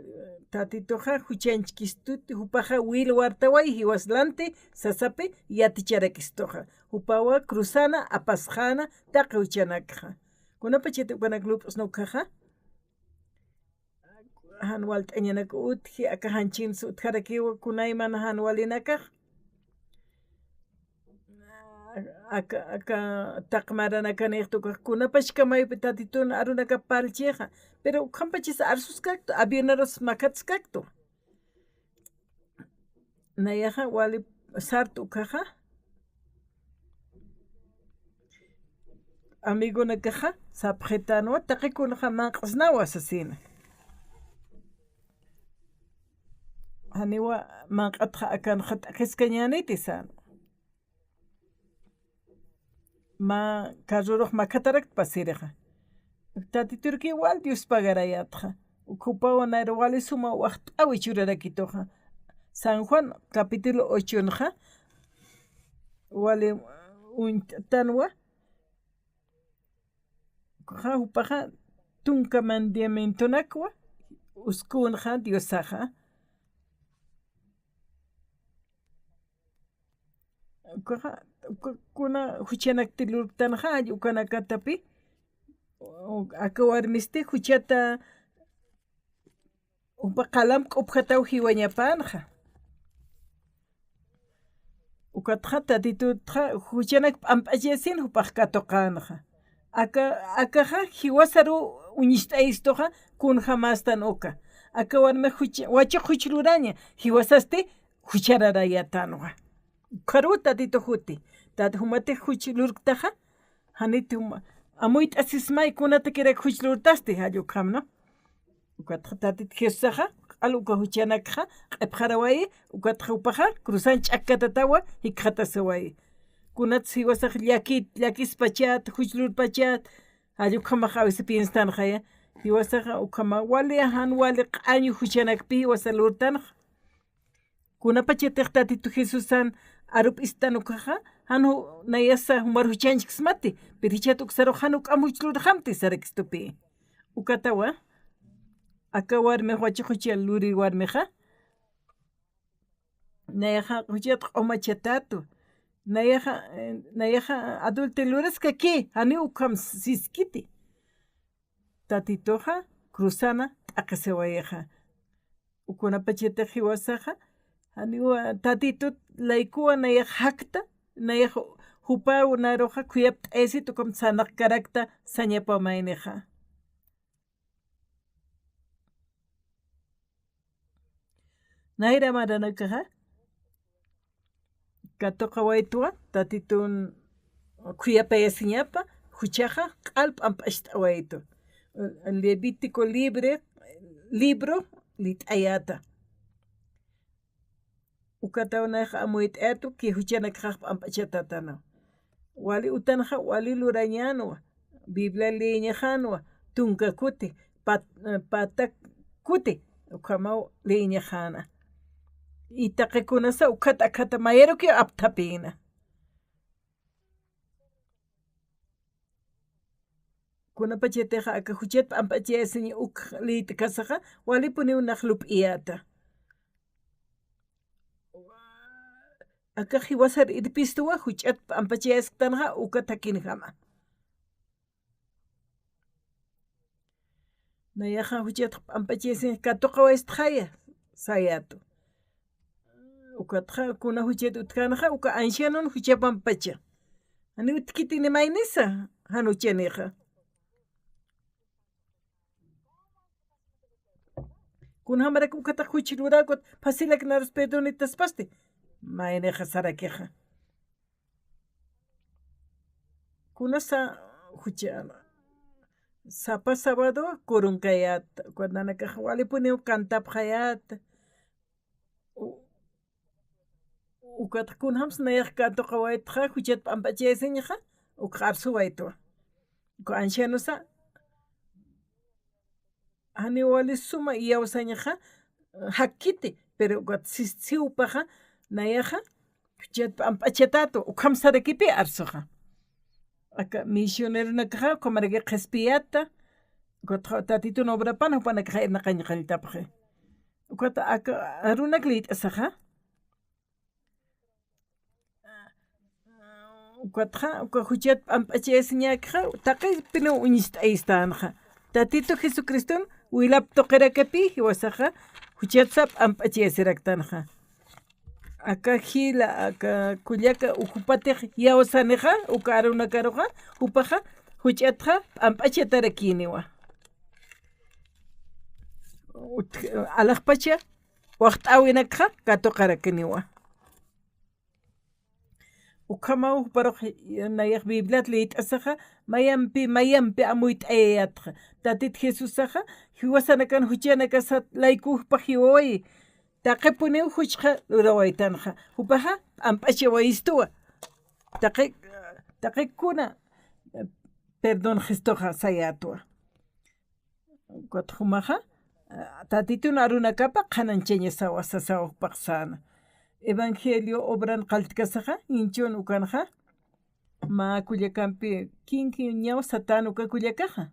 Tatituxa juchanchkistuti, jupaxa wil wartaway jiwas lanti sasapi yaticharakistuxa. Jupawa cruzana, apasxäna, taqi juchanakxa. Kunapachatix ukanak lup'sna ukkhaxa, jan walt'añanak utji, aka janchins utjarakiwa kunayman jan walinakax. Aka, aka taqi maranakanïxta ukax, kunapachkam maypi Tatitun arunakap parlchixa. Pero ukhampachis arsuskaktu, avionarus makhatskaktu. Nayaxa wali sarta ukkhaxa. Amigonakaxa sapxitänwa, taqi kunxa manq'snawa sasina. Janiwa manq'atxa akanxa t'aqhiskañäniti sän. Mä carrorux makhataraktpa sirixa. Tatiturki wal Dios pagarayätxa. Ukhupaw nayra wali suma waxt'awi churarakituxa. San Juan capítulo ochonxa, wali uñt'tanwa. Ukxa jupaxa tunka mandamientonakwa uskünxa Diosaxa. Ukaxa, uka kuna juchanakti lurktanxa, jall ukanakatapi, aka warmisti juchata, jupa qalamp k'upjataw jiwañapanxa. Ukatxa Tatitutxa juchanak p'amp'achayasin jupax katuqänxa. Aka, akaxa jiwasaru uñist'ayistuxa kunjamästan uka. Aka warmix juch-, wachuq juch luraña, jiwasasti juchararayätanwa. Ukharuw Tatitux juti. Tat jumatix juch lurktaxa, janit juma, amuyt'asismay kunatakirak juch lurtasti, jall ukham, ¿no? Ukatxa Tatit Jesusaxa, q'al uka juchanakxa, q'ipxarawayi, ukatxa jupaxa, cruzan ch'akkatatawa, jikxatasiwayi. kunats jiwasax llakit, llakispachat, juch lurpachat, jall ukhamax a veces pienstanxaya, jiwasaxa ukhama wali, jan wali q'añu juchanakpi jiwasa lurtanxa. Kunapachatix Tatitu Jesusan arup'istan ukaxa, jan ju-, nayasa jumar juchanchksmati, pero jichat uksarux jan uk'am juch lurxamti sarakistupi. Ukatawa, aka warmix wachiq jucha lurir warmixa, nayaxa juchat q'umachatatu, nayaxa, eh, nayaxa adulterio luraskaki, janiw ukham siskiti. Tatituxa cruzana t'aqhisiwayixa. Kunapachatix jiwasaxa, janiwa Tatitut laykuwa nayax jakta, nayax jupaw naruxa khuyapt'ayasit ukham sarnaqkarakta sañapa maynixa. Nayra maranakaxa katuqawaytwa, Tatitun khuyapayasiñapa, juchaxa q'al p'amp'acht'awaytu. Levítico libre, libro lït'ayäta. Ukataw nayax amuyt'ayätu, ki juchanakaxax p'amp'achatätanaw. Wali utanxa, wali lurañänwa, Biblia leeñaxänwa, tunka kuti, pat-, pata kuti, ukhamaw leeñaxäna. Y taqi kunasa, ukat akhata mayarukiw apthapïna. Kunapachatixa aka juchat p'amp'achayasiñ uk lït'kasaxa, walipuniw nax lup'iyäta. Akax jiwasar irpistuwa, juchat p'amp'achayasktanxa, uka thakinjama. Nayaxa juchat p'amp'achayasiñ katuqawayistxaya, sayätu. Ukatxa kuna juchat utjänxa, uka ancianon jucha p'ampacha. Janiw utjkiti ni maynisa, jan juchanixa. Kunjamarak ukatax juch luräkut, facilak narus perdonitaspasti. Maynixa sarakixa. Kunasa jucha, sapa sábado kurunkayäta, ukat nanakax walipuniw cantapxayäta. U-, ukatxa kunjams nayax katuqawaytxa, juchat p'amp'achayasiñxa, ukxa arsuwaytwa. Uka ancianosa, janiw wali suma iyawsañxa, jakkiti, pero ukat sis-, siwpaxa, nayaxa, juchat p'amp'achatätu, ukham sarakipi arsuxa. Aka misioneronakaxa, ukhamaraki qhispiyäta, ukatxa Tatitun obrapan, jupanakaxa irnaqañ qalltapxi. Ukat aka arunak lït'asaxa, ukatxa, uka juchat p'amp'achayasiñäkxa, taqipiniw uñist'ayistänxa. Tatitu Jesucriston wilap tuqirakapi jiwasaxa, juchatsa p'amp'achayasiraktanxa. Aka jila, aka kullaka ukupatix iyawsanixa, uka arunakaruxa, jupaxa, juchatxa, p'amp'achatarakïniwa. Ut-, alaxpacha, waxt'äwinakxa, katuqarakiniwa. Ukhamaw juparux nayax Bibliat lït'asaxa, mayampi, mayampi amuyt'ayayätxa. Tatit Jesusaxa, jiwasanakan juchanakasat layku jupax jiwawayi. Taqipuniw juchxa lurawaytanxa. Jupaxa, p'amp'achawayistuwa. Taqi, taqi kuna, perdonxistuxa sayätwa. Ukat jumaxa, Tatitun arunakapa qhanañchañasawa sasawa jupax säna. Evangelio obran qalltkasaxa, inchun ukanxa, mä kullakampi, kinki ñaw satän uka kullakaxa.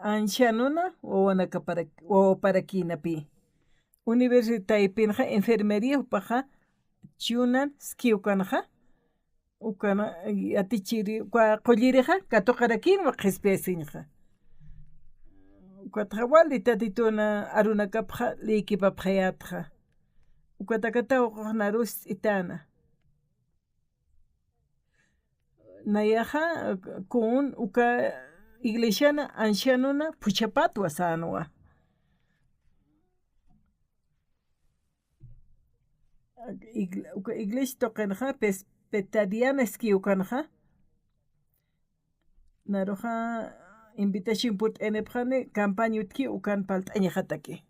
Ancianona, wawanakaparak-, wawaparakïnapi. Universitaypinxa, enfermería jupaxa, chunan ski ukanxa, ukana, yatichiri, uka qullirixa, katuqarakïnwa qhispiyasiñxa. Ukatxa wali Tatituna arunakapxa lïkipapxayätxa. Ukatakataw quxnarus itäna. Nayaxa, kun uka iglesiana ancianona phuchhapatwa sänwa. Igle-, uka iglesia tuqinxa, Presbyteriana ski ukanxa, naruxa invitación purt'ayanipxani, campaña utjki ukan parlt'añaxataki.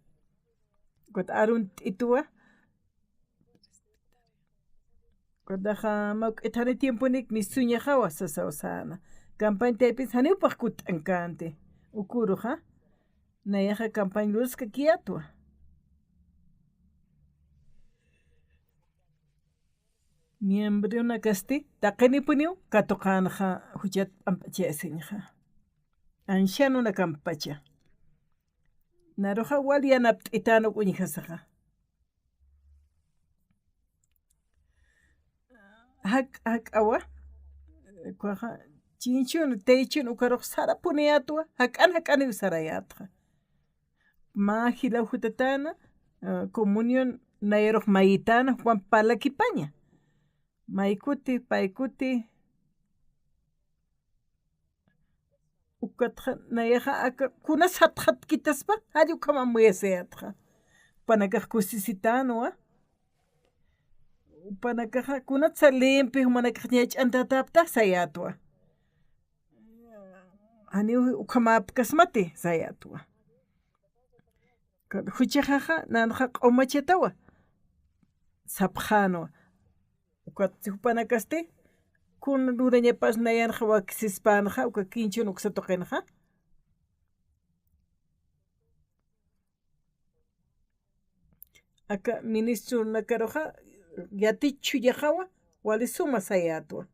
Ukat arunt'ituwa, Daxa mawk'ithani tiemponik misuñaxawa sasaw säna. Campaña taypis janiw pax kutt'ankänti. Uküruxa. Nayaxa campaña luraskakiyätwa. Miembronakasti taqinipuniw katuqänxa juchat p'amp'achayasiñxa. Ancianonakampacha. Naruxa wal yanapt'itän uk uñjasaxa. Jak-, jak'awa, ukaxa, chinchun, teychun, ukarux sarapuniyätwa, jak'an, jak'aniw sarayätxa. Mä jilaw jutatäna, eh, comunión nayarux mayitäna, jupan parlakipaña. Maykuti, paykuti, ukatxa, nayaxa aka, kuna satxatkitaspa, jall ukham amuyasayätxa. Jupanakax kusisitänwa. Jupanakaxa, kunatsa limpi, jumanakax ñach'antatäpta sayätwa. Janiw ukhamäpkasmati sayätwa. Juchaxaxa, nanxa q'umachatawa. Sapxänwa. Ukat jupanakasti, kun lurañapas nayanxa wakisispänxa, uka kinchun uksa tuqinxa. Aka ministronakaruxa, yatichchuyaxawa, wali suma sayätwa.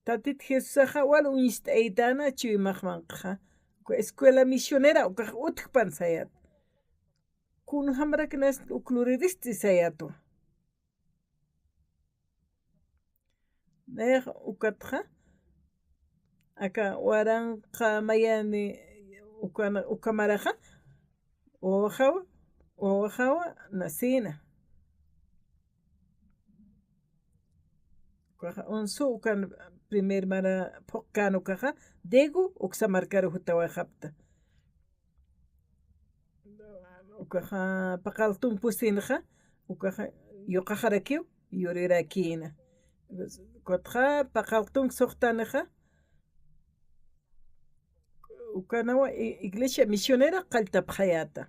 Tatit Jesusaxa wal uñst'aytäna chuymax manq'xa. Uka escuela misionera ukax utjpan sayät. Kunjamarak nas uk luriristi sayätwa. Nayax ukatxa, aka waranqa mayani ukan-, ukhamaraxa, wawaxawa, wawaxawa nasina. Ukaxa, unsu ukan primer mara phuqkän ukaxa, Degu uksa markaru jutawaxapta. Ukaxa, paqalltunk pusinxa, ukaxa, yuqaxarakiw, yurirakïna. Ukatxa, paqalltunk suxtanixa, ukanawa i-, iglesia misionera qalltapxayäta.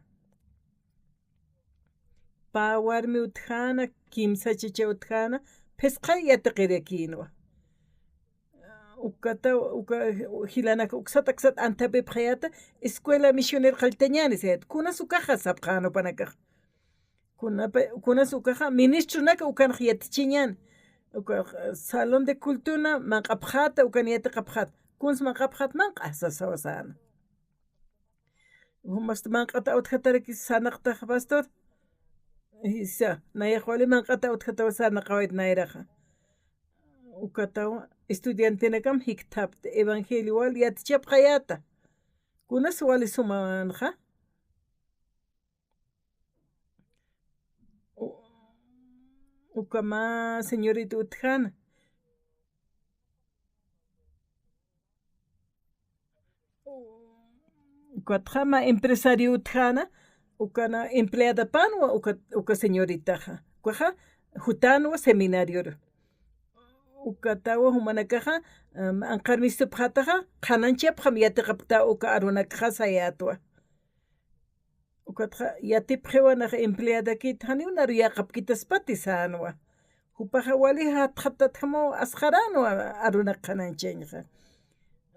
Pä warmi utjäna, kimsa chacha utjäna, phisqa yatiqirakïnwa. Ukata, uka, jilanak uksat, uksat anthapipxayäta, escuela misionera qalltañäni sayät. Kunas ukaxa sapxän jupanakax. Kunapa-, kunas ukaxa ministronak ukanx yatichiñän. Uka, salón de cultona manq'apxäta, ukan yatiqapxäta. Kuns manq'apxät manq'a, sasaw säna. Jumasta manq'at utjataraki sarnaqtax pastor. Isa, nayax wali manq'at utjataw sarnaqawayt nayraxa. Ukataw estudiantenakam jikthapta, evangelio wal yatichapxayäta. Kunas wali sumanxa. U-, uka mä señorita utjäna. Ukatxa mä empresario utjäna, ukana empleadapänwa uka, uka señoritaxa. Ukaxa jutänwa seminarioru. Ukatawa jumanakaxa, em, anqar mistupxätaxa, qhanañchapxam yatiqapkta uka arunakxa sayätwa. Ukatxa yatipxiwa nax empleadakit, janiw naru yäqapkitaspati sänwa. Jupaxa wali jatxatatjamaw asxaränwa arunak qhanañchañxa.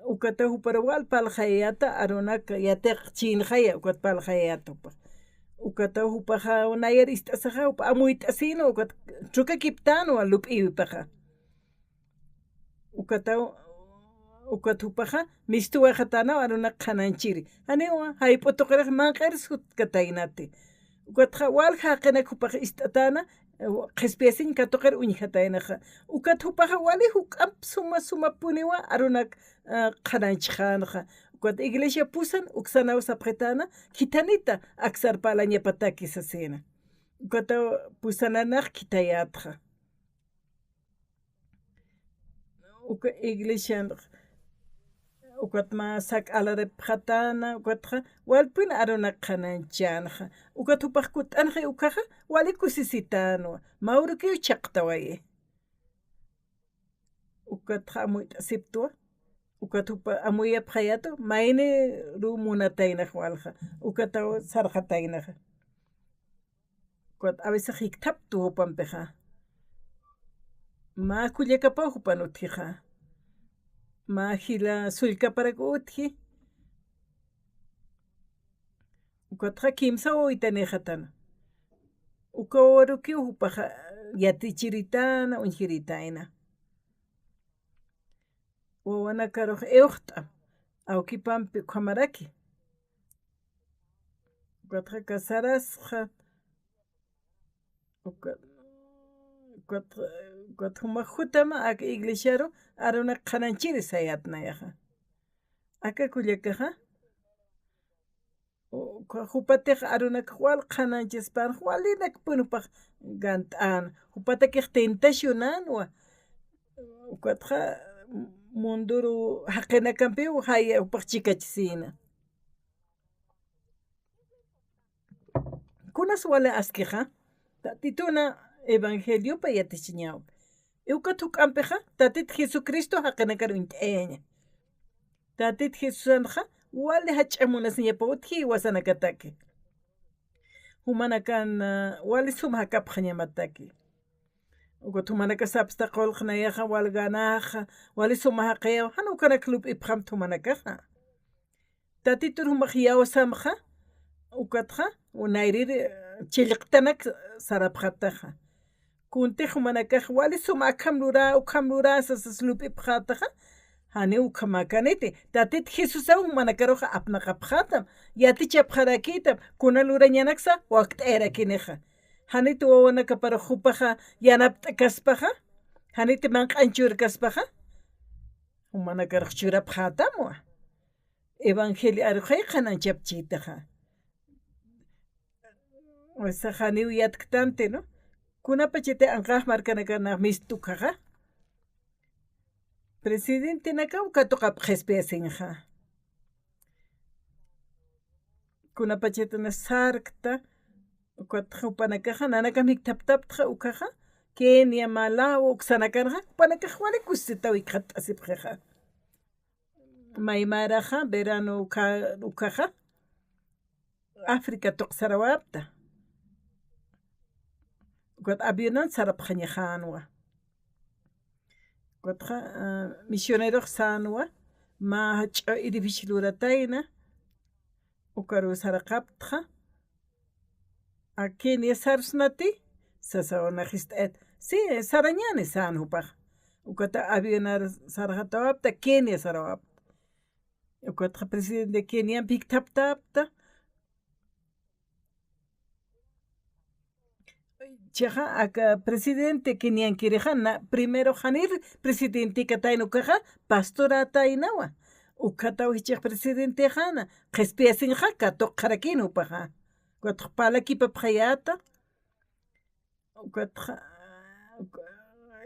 Ukataw jupar wal parlxayäta arunak yatiqchïnxaya, ukat parlxayäta jupax. Ukataw jupaxa nayar ist'asaxa, jupa amuyt'asïnwa, ukat trukakiptänwa lup'iwipaxa. Ukataw, ukat jupaxa, mistuwaxatänwa arunak qhanañchiri. Janiwa, jayp'u tuqirix manq'ir sutkataynati. Ukatxa, walja jaqinak jupax ist'atäna, eh, qhispiyasiñ katuqir uñjataynaxa. Ukat jupaxa, wali juk'amp suma sumapuniwa arunak, eh, qhanañchxänxa. Ukat iglesia pusan, uksanaw sapxitäna, khithanita, aksar parlañapataki sasina. Ukataw pusananax khithayätxa. Uka iglesian, ukat mä sak alaripxatäna, ukatxa, walpun arunak qhanañchänxa. Ukat jupax kutt'anxi ukaxa, wali kusisitänwa. Mä urukiw chhaqtawayi. Ukatxa amuyt'asiptwa. Ukat jupa amuyapxayätwa, mayniruw munataynax walja. Ukataw sarxataynaxa. Ukat a veces jikthaptu jupampixa. Mä kullakapaw jupan utjixa. Mä jila sullkaparak utji. Ukatxa kimsa wawaytanïxatana. Uka wawarukiw jupaxa yatichiritana, uñjiritayna. Wawanakarux iwxt'am, awkipampi ukhamaraki. Ukatxa casarasxa, uka, ukat, ukat jumax jutama aka iglesiaru arunak qhanañchiri sayät nayaxa. Aka kullakaxa, uka jupatix arunakax wal qhanañchaspan, walinakpun jupax gant'an, jupatakix tentacionanwa. Ukatxa munduru jaqinakampiw jaya jupax chikachasïna. Kunas wali askixa, Tatituna evangeliopa yatichiñaw. Ukat juk'ampixa, Tatit Jesucristo jaqinakar uñt'ayaña. Tatit Jesusanxa, wali jach'a munasiñapa utji jiwasanakataki. Jumanakan, ah, wali suma jakapxañamataki. Ukat jumanakas sapxta qullq nayaxa wal ganaxa, wali suma jaqiyaw, jan ukanak lup'ipxamta jumanakaxa. Tatitur jumax iyawsamxa, ukatxa, nayrir, eh, chillqtanak sarapxataxa. Kuntix jumanakax wali suma akham lurä, ukham lurä sasas lup'ipxataxa, janiw ukhamäkäniti. Tatit Jesusaw jumanakaruxa apnaqapxätam, yatichapxarakïtam, kuna lurañanaksa wakt'ayarakinixa. Janit wawanakaparux jupaxa yanapt'kaspaxa, janit manq'añ churkaspaxa, jumanakarux churapxätamwa. Evangelio aruxay qhanañchapchïtaxa. Wasa janiw yatktanti, ¿no? Kunapachati anqax markanakana mistukxaxa. Presidentenakaw katuqap qhispiyasiñxa. Kunapachatana sarkta, ukat jupanakaxa, nanakam jikthaptaptxa ukaxa, Kenia, Malawi, uksanakanxa, jupanakax wali kusisitaw jikxatt'asipxixa. Maymaraxa, verano uka-, ukaxa, África tuq sarawapta. Ukat avionan sarapxañaxänwa. Ukatxa, ah, misionerux sänwa, mä jach'a edificio luratayna, ukaru saraqaptxa, Kenia sarsnati, sasaw naxist'ayat. Sí, sarañäni sän jupax. Ukata avionar sarxatawapta, Kenia sarawapta. Ukatxa presidente Keniampi jikthaptapta. Chixa aka presidente Keniankirixa na, primero janir presidente katayna ukaxa, pastorätaynawa. Ukhataw jichix presidentexana, qhispiyasiñxa katuqxarakïn jupaxa. Ukatxa parlakipapxayäta. Ukatxa,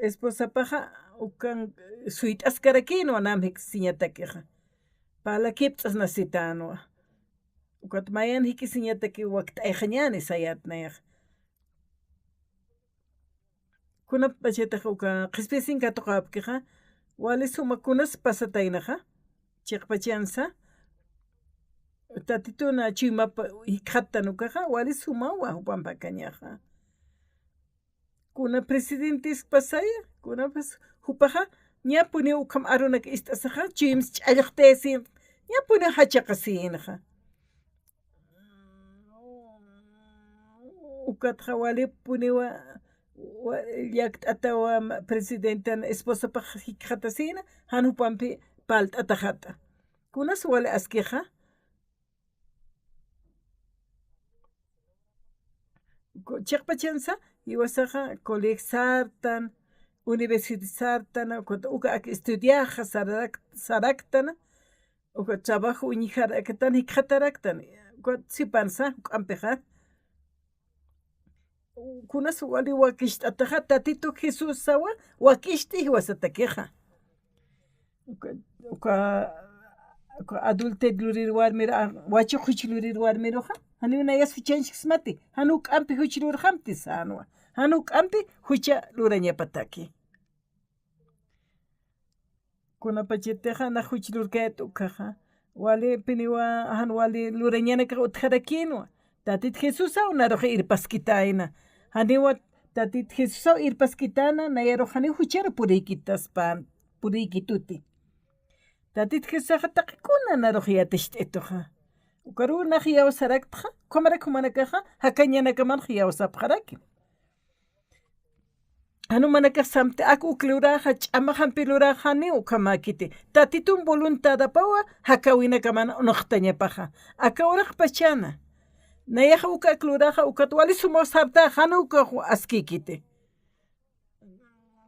esposapaxa, ukan suyt'askarakïnwa nam jikisiñatakixa. Parlakipt'asnasitänwa. Ukat mayan jikisiñataki wakt'ayxañäni sayät nayaxa. Kunapachatix uka qhispiyasin katuqäpkixa, wali suma kunas pasataynaxa, chiqpachansa, Tatituna chuymap jikxattan ukaxa, wali sumawa jupamp akañaxa. Kuna presidentes pasaya, kunapas jupaxa, ñapuniw ukham arunak ist'asaxa, chuyms ch'allxtaysin, ñapuniw jachaqasïnxa. Ukatxa walipuniwa, wa-, llakt'atawa ma-, presidentan esposapax jikxatasïna, jan jupampi parlt'ataxata. Kunas wali askixa, Ku-, chiqpachansa, jiwasaxa colegio sartan, universidad sartan, ukat uka ak estudiaxa sararak-, saraktana, ukat trabajo uñjaraktan, jikxataraktan, ukat sipansa, juk'ampixa. Kunas wali wakicht'ataxa, Tatitu Jesusawa, wakicht'i jiwasatakixa. Uka, uka, uka adulterio lurir warmir, a, wachuq juch lurir warmiruxa, janiw nayas juchañchksmati, jan juk'ampi juch lurxamti sänwa, jan juk'ampi jucha lurañapataki. Kunapachatixa nax juch lurkayät ukaxa, walipiniwa, jan wali lurañanakax utjarakïnwa, Tatit Jesusaw narux irpaskitayna, Janiwa Tatit Jesusaw irpaskitana, nayarux janiw jucharu puriykitaspan, puriykituti. Tatit Jesusaxa taqi kuna narux yaticht'ituxa. Ukaruw nax yawsaraktxa, ukhamarak jumanakaxa, jakañanakamanx yawsapxaraki. Jan jumanakax samti ak uk luraxa, ch'amaxampi luraxa, janiw ukhamäkiti. Tatitun voluntadapawa, jakawinakaman unuxtañapaxa. Aka uraqpachana. Nayaxa uk ak luraxa, ukat wali sumaw sartaxa, jan ukax askïkiti.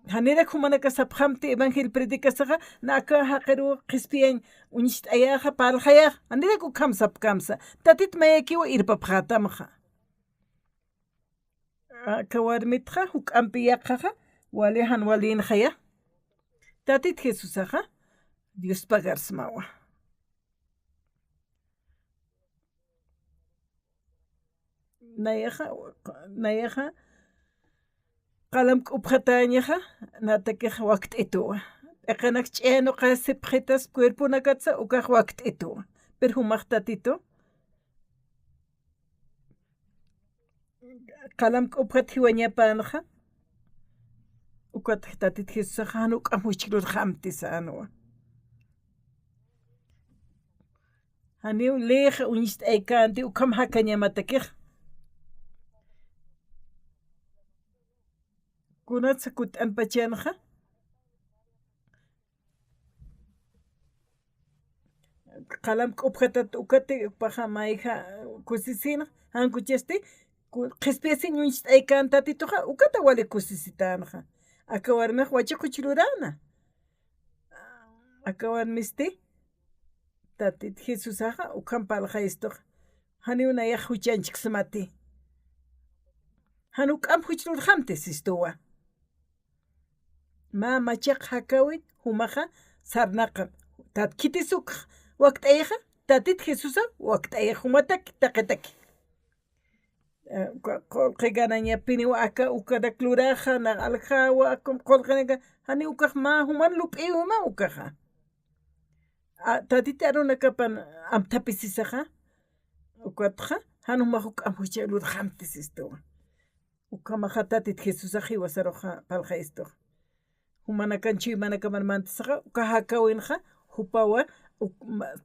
Janirak jumanaka sapxamti evangelio predicasixa, na aka jaqiruw qhispiyañ uñst'ayaxa, parlxayaxa, janirak ukham sapkamsa. Tatit mayakiwa irpapxätamxa. Aka warmitxa, juk'ampi yaqhaxa, wali jan walïnxaya. Tatit Jesusaxa, Dios pagarsmawa. Nayaxa, nayaxa, qalam k'upxatañaxa, natakix wakt'ituwa. P'iqinak ch'ayanuqasipxitas cuerponakatsa, ukax wakt'ituwa. Pero jumax Tatitu, qalam k'upxat jiwañapänxa, ukat Tatit Jesusaxa jan juk'amp juchlurxamti sänwa. Janiw leyxa uñst'aykänti, ukham jakañamatakix. Kunatsa kutt'anpachanxa, qalam k'upxatat ukati, jupaxa mayja kusisïnxa, jan kuchasti, ku-, qhispiyasiñ uñst'aykän Tatituxa, ukata wali kusisitänxa. Aka warmix wachiq juchlurana. Aka warmisti, Tatit Jesusaxa, ukham parlxayistuxa. Janiw nayax juchañchksmati. Jan juk'amp juchlurxamti sistuwa. Mä machaq jakäwin jumaxa sarnaqam. Tat khitis uk wakt'ayixa, Tatit Jesusa wakt'ayix jumataki, taqitaki. Eh, uka qullqi ganañapiniwa aka ukanak luraxa, nax aljawa, akum qullqinaka, janiw ukax mä juman lup'iw mä ukaxa. A, Tatit arunakapan amtapisisaxa, ukatxa, jan jumax juk'amp jucha lurxamti sistuwa. Ukhamaxa Tatit Jesusax jiwasaruxa parlxayistuxa. Jumanakan chuymanakaman mantasaxa, uka jakäwinxa, jupawa, uk-, ma-,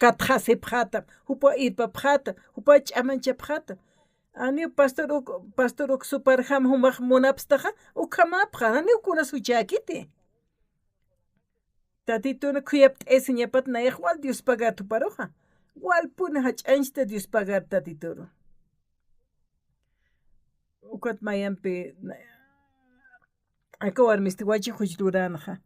katxasipxätam, jupawa irpapxätam, jupawa ch'amanchapxätam. Janiw pastor uk, pastor uk suparjam jumax munapstaxa, ukhamäpxam, janiw kunas juchäkiti. Tatitun khuyapt'ayasiñapat nayax wal Dios pagar tuparuxa. Walpuni jach'añchta Dios pagar Tatituru. Ukat mayampi, na-, aka warmisti wachiq juchluränxa.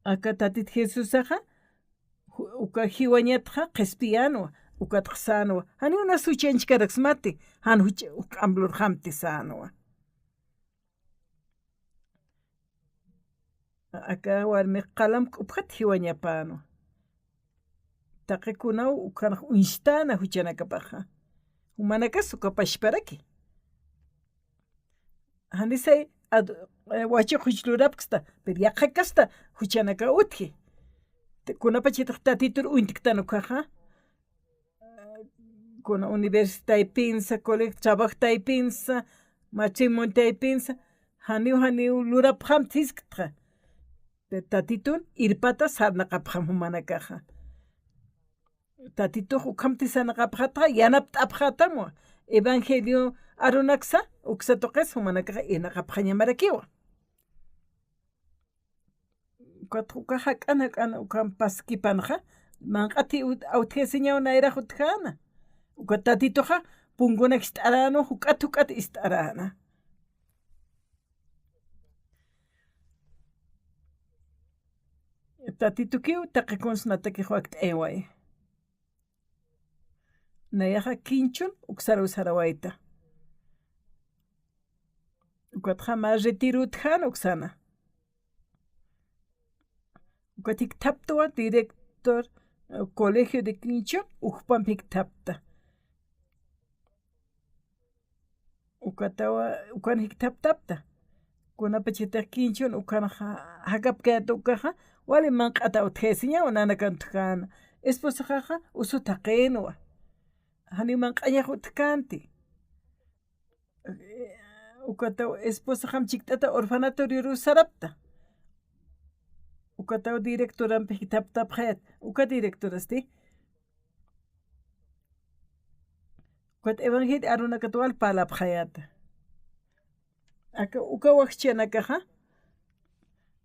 Aka Tatit Jesusaxa, ju-, uka jiwañatxa qhispiyänwa, ukatxa sänwa. Janiw nas juchañchkaraksmati, jan juch-, juk'amp lurxamti sänwa. Aka warmix qalam k'upxat jiwañapänwa. Taqi kunaw ukanx uñstäna juchanakapaxa. Jumanakas uka pachparaki. Janisay ad-, eh, wachiq juch lurapksta, pero yaqha kasta juchanaka utji. Te-, kunapachatix Tatitur uñtktan ukaxa. Kuna universidad taypinsa, colegio trabajo taypinsa, matrimonio taypinsa, janiw, janiw lurapxam thisktxa. Pero Tatitun irpata sarnaqapxam jumanakaxa. Tatitux ukham tisanaqa apxataxa, yanapt'apxatamwa. Evangelio arunaksa, uksa tuqis jumanakaxa irnaqapxañamarakiwa. Ukat uka jak'an jak'an ukham paskipanxa, manq'ati ut-, awtjayasiñaw nayrax utjäna. Uka Tatituxa, punkunak ist'aränwa, juk'at juk'at ist'aränwa. Tatitukiw taqi kuns natakix wakt'ayawayi. Nayaxa kinchhun uksaruw sarawayta. Ukatxa mä retirotjäna uksana. Ukat jikthaptawa director, eh, colegio de kinchhun, ukpamp jikthapta. Ukatawa, ukan jikthaptapta. Kunapachatix kinchhun ukan ja-, jakapkayät ukaxa, wali manq'at awtjayasiñaw nanakan utjäna. Esposaxaxa usu thaqinwa. Janiw manq'añax utjkänti. Ukataw esposaxam chikt'ata orfanatorioruw sarapta. Ukataw directorampix jikthaptapxayät. Uka directorasti. Ukat evangelio arunakat wal parlapxayäta. Aka, uka wajchanakaxa,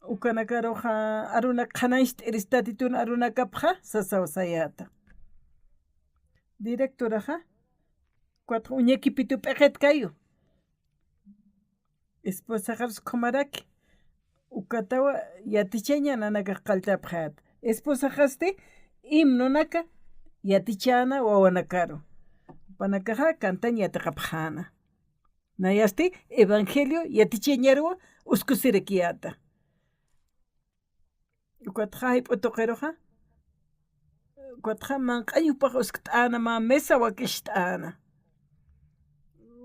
ukanakaruxa arunak qhanañcht'irista Tatitun arunakapxa sasaw sayäta. Directoraxa, ukat uñakipitu p'iqit kayu. Esposaxarus ukhamaraki, ukatawa yatichaña nanakax qalltapxayät. Esposaxasti himnonaka yatichäna wawanakaru. Jupanakaxa cantañ yatiqapxäna. Nayasti evangelio yatichañaruw uskusirakiyäta. Ukatxa jayp'u tuqiruxa, ukatxa manq'añ jupax uskt'äna, mä mesa wakist'äna.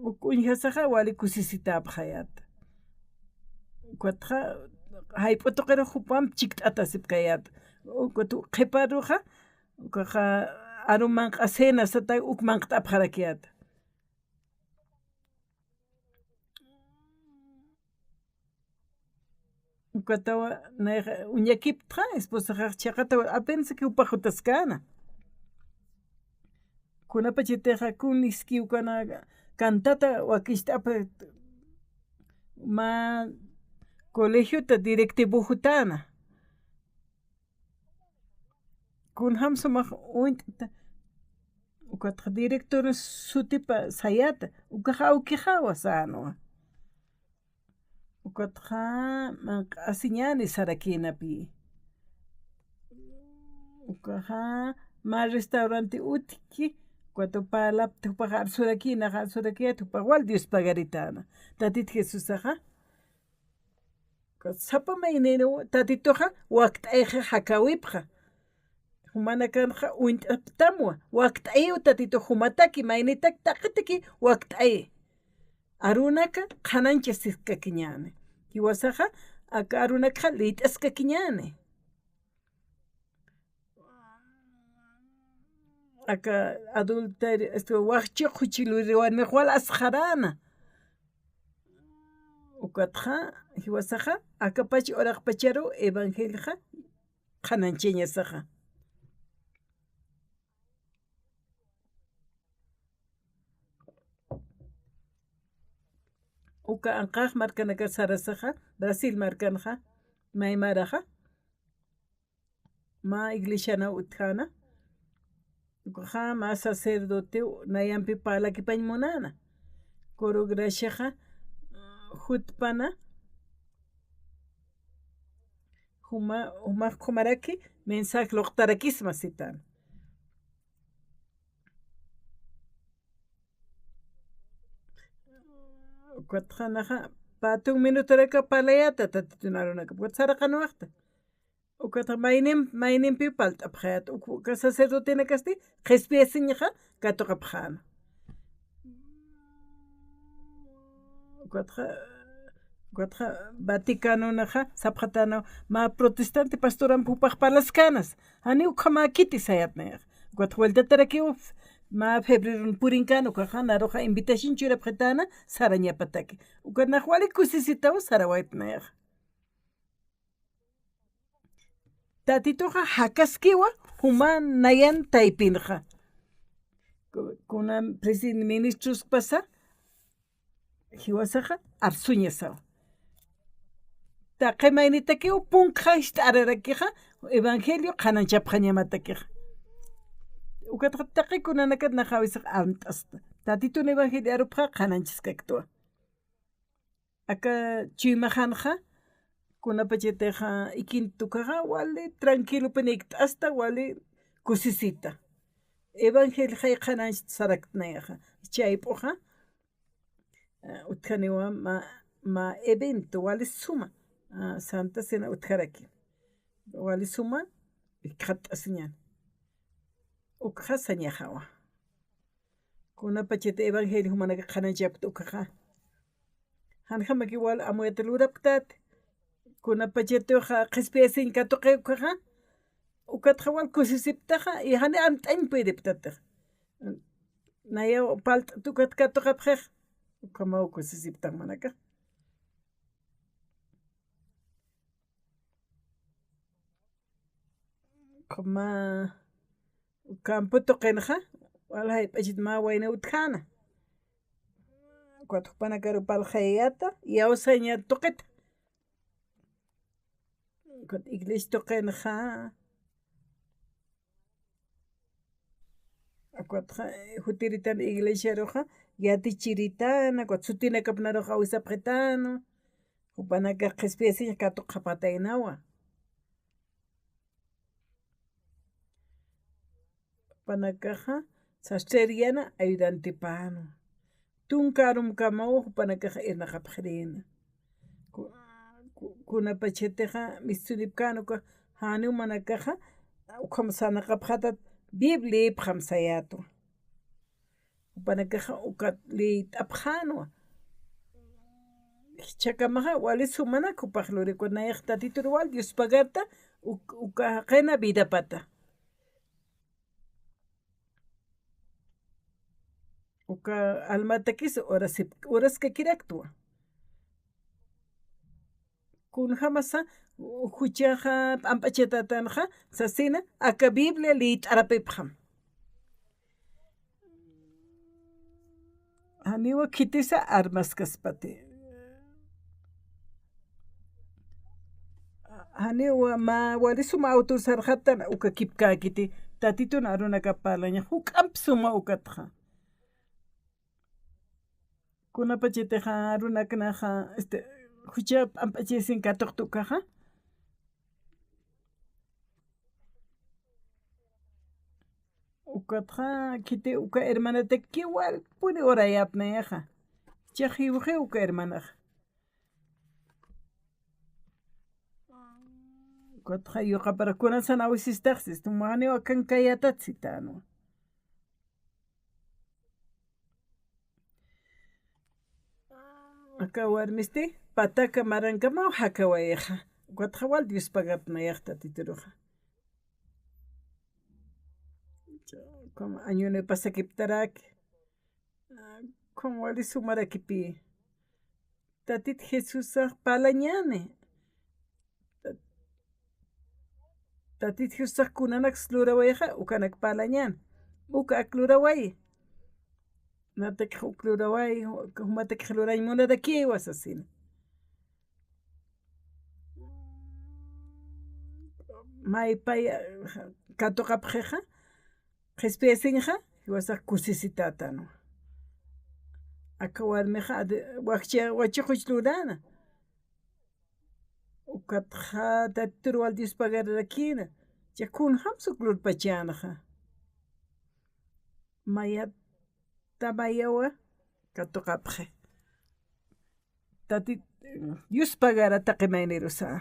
Uk uñjasaxa wali kusisitäpxayät. Ukatxa jayp'u tuqirux jupamp chikt'atasipkayät. Ukat qhiparuxa, ukaxa aru manq'a cena sata uk manqt'apxarakiyät. Ukatawa, nayxa uñakiptxa, esposaxax chiqatawa, apenas que jupax jutaskäna. Kunapachatixa kun iskiw kana cantata wakist'apa mä colegiota directivo jutäna. Kunjam sumax uñt'ta, ukatxa director sutipa sayäta, ukaxa awkixa sänwa. Ukatxa manq'asiñäni sarakïnapi. Ukaxa mä restaurante utjki, ukatwa parlapta jupax arsurakïna, arsurakïta, jupax wal Dios pagaritäna. Tatit Jesusaxa Sapa maynïniw Tatituxa wakt'ayxa jakäwipxa. Jumanakanxa uñt'apxtamwa, wakt'ayiw Tatitux jumataki, maynitak taqitaki wakt'ayi. Arunaka qhanañchaskakiñäni. Jiwasaxa aka arunakxa liyt'askakiñäni. Aka adulterio, este, wajchiq juchiluriwanmix wal asxaräna. Ukatxa, jiwasaxa, akapach uraqpacharu evangelioxa qhanañchañasaxa. Uka anqax markanakar sarasaxa, Brasil markanxa, maymaraxa, mä iglesianaw utjäna, ukaxa mä sacerdotew nayampi parlakipañ munäna. Coro Graciaxa, jutpana, juma, jumax jumaraki mensaje luqtarakisma sitan. Ukatxa naxa, pä tun minutoraka parlayäta Tatitun arunakap, ukat saraqanwayta. Ukatxa maynim, maynimpiw parlt'apxayät, uk, uka sacerdotenakasti, qhispiyasiñaxa katuqapxäna. Ukatxa, ukatxa Vaticanonaxa sapxatäna, mä protestante pastoramp jupax parlaskänas, janiw ukhamäkiti sayät nayax. Ukatxa vueltatarakiw, mä febrerun purinkän, ukaxa naruxa invitación churapxitäna, sarañapataki. Ukat nax wali kusisitaw sarawayt nayax. Tatituxa jakaskiwa juma nayan taypinxa. Ku-, kuna presidente ministroskpasa, jiwasaxa arsuñasawa. Taqi maynitakiw punkxa jist'ararakixa, evangelio qhanañchapxañamatakixa. Ukatxa taqi kunanakat naxäwisax amt'asta. Tatitun evangelio arupxa qhanañchaskaktwa. Aka chuymaxanxa, kunapachatixa ikintukaxa, wali tranquilopinikt'asta, wali kusisita. Evangelixay qhanañch saraktnayaxa. Chayp'uxa, ah, utjaniwa mä, mä evento, wali suma, ah, Santa Cena utjaraki. Wali suma, jikxatt'asiñan. Ukxa sañaxawa. Kunapachat evangelio jumanaka qhanañchapkta ukaxa. Janjamaki wal amuyat lurapktat. Kunapachatixa qhispiyasiñ katuqi ukaxa. ukatxa wal kusisiptaxa, y jani amt'añ puydiptatix. Nayaw palt'at ukat katuqapxix, ukhamaw kusisiptax jumanakax. Ukhama campo tuqinxa, wal jayp'achit mä wayna utjäna. Ukat jupanakaru parlxayäta, iyawsañat tuqita. Ukat iglesia tuqinxa, ukat jutiritan iglesiaruxa, yatichiritan, ukat sutinakap naruxa awisapxitan, jupanakax qhispiyasiñ katuqapxataynawa. Jupanakaxa sastreryäna ayudantipänwa. Tunka arumkamaw jupanakaxa irnaqapxirïna. Ku-, ku-, kunapachatixa mistunipkän uka janiw jumanakaxa, ukham sarnaqapxätat Biblia liyipxam sayätwa. Jupanakaxa ukat liyt'apxänwa. Jichhakamaxa wali sumanak jupax lurïkwa, nayax Tatitur wal Dios pagarta uk-, uka jaqina vidapata. Uka almatakis urasip-, uraskakiraktwa. Kunjamasa juchaxa p'amp'achatätanxa sasina, aka Biblia liyt'arapipxam. Janiwa khitisa armaskaspati. Janiwa mä wali suma autorizarxätan uka kipkäkiti, Tatitun arunakap parlaña, juk'amp suma ukatxa. Kunapachatixa arunaknaxa, este, jucha p'amp'achayasin katuqta ukaxa. Ukatxa, khiti uka hermanataki walpuni urayäpxi nayaxa. Jichhax jiwxiw uka hermanaxa. Ukatxa yuqapara kunasana awisistaxsis, tumaniw akan kayätat sitänwa. Aka warmisti pataka marankamaw jakawayixa. Ukatxa wal Dios pagarta nayax Tatituruxa. Como añoni pasakiptaraki. Como wali sumarakipï. Tatit Jesusax parlañäni. Tatit Jesusax kunanaks lurawayixa, ukanak parlañäni. Uka ak lurawayi. Natakix uk lurawayi, jumatakix lurañ munarakiwa sasina. Maypay katuqapxixa, qhispiyasiñxa, jiwasax kusisitätanwa. Aka warmixa, adi-, wakcha, wachuquch lurana. Ukatxa Tatitur wal Dios pagararakïna. Jichha kunjamsa uk lurpachänxa. Mayata mayawa katuqapxi. Tatit Dios pagara taqi maynirusa.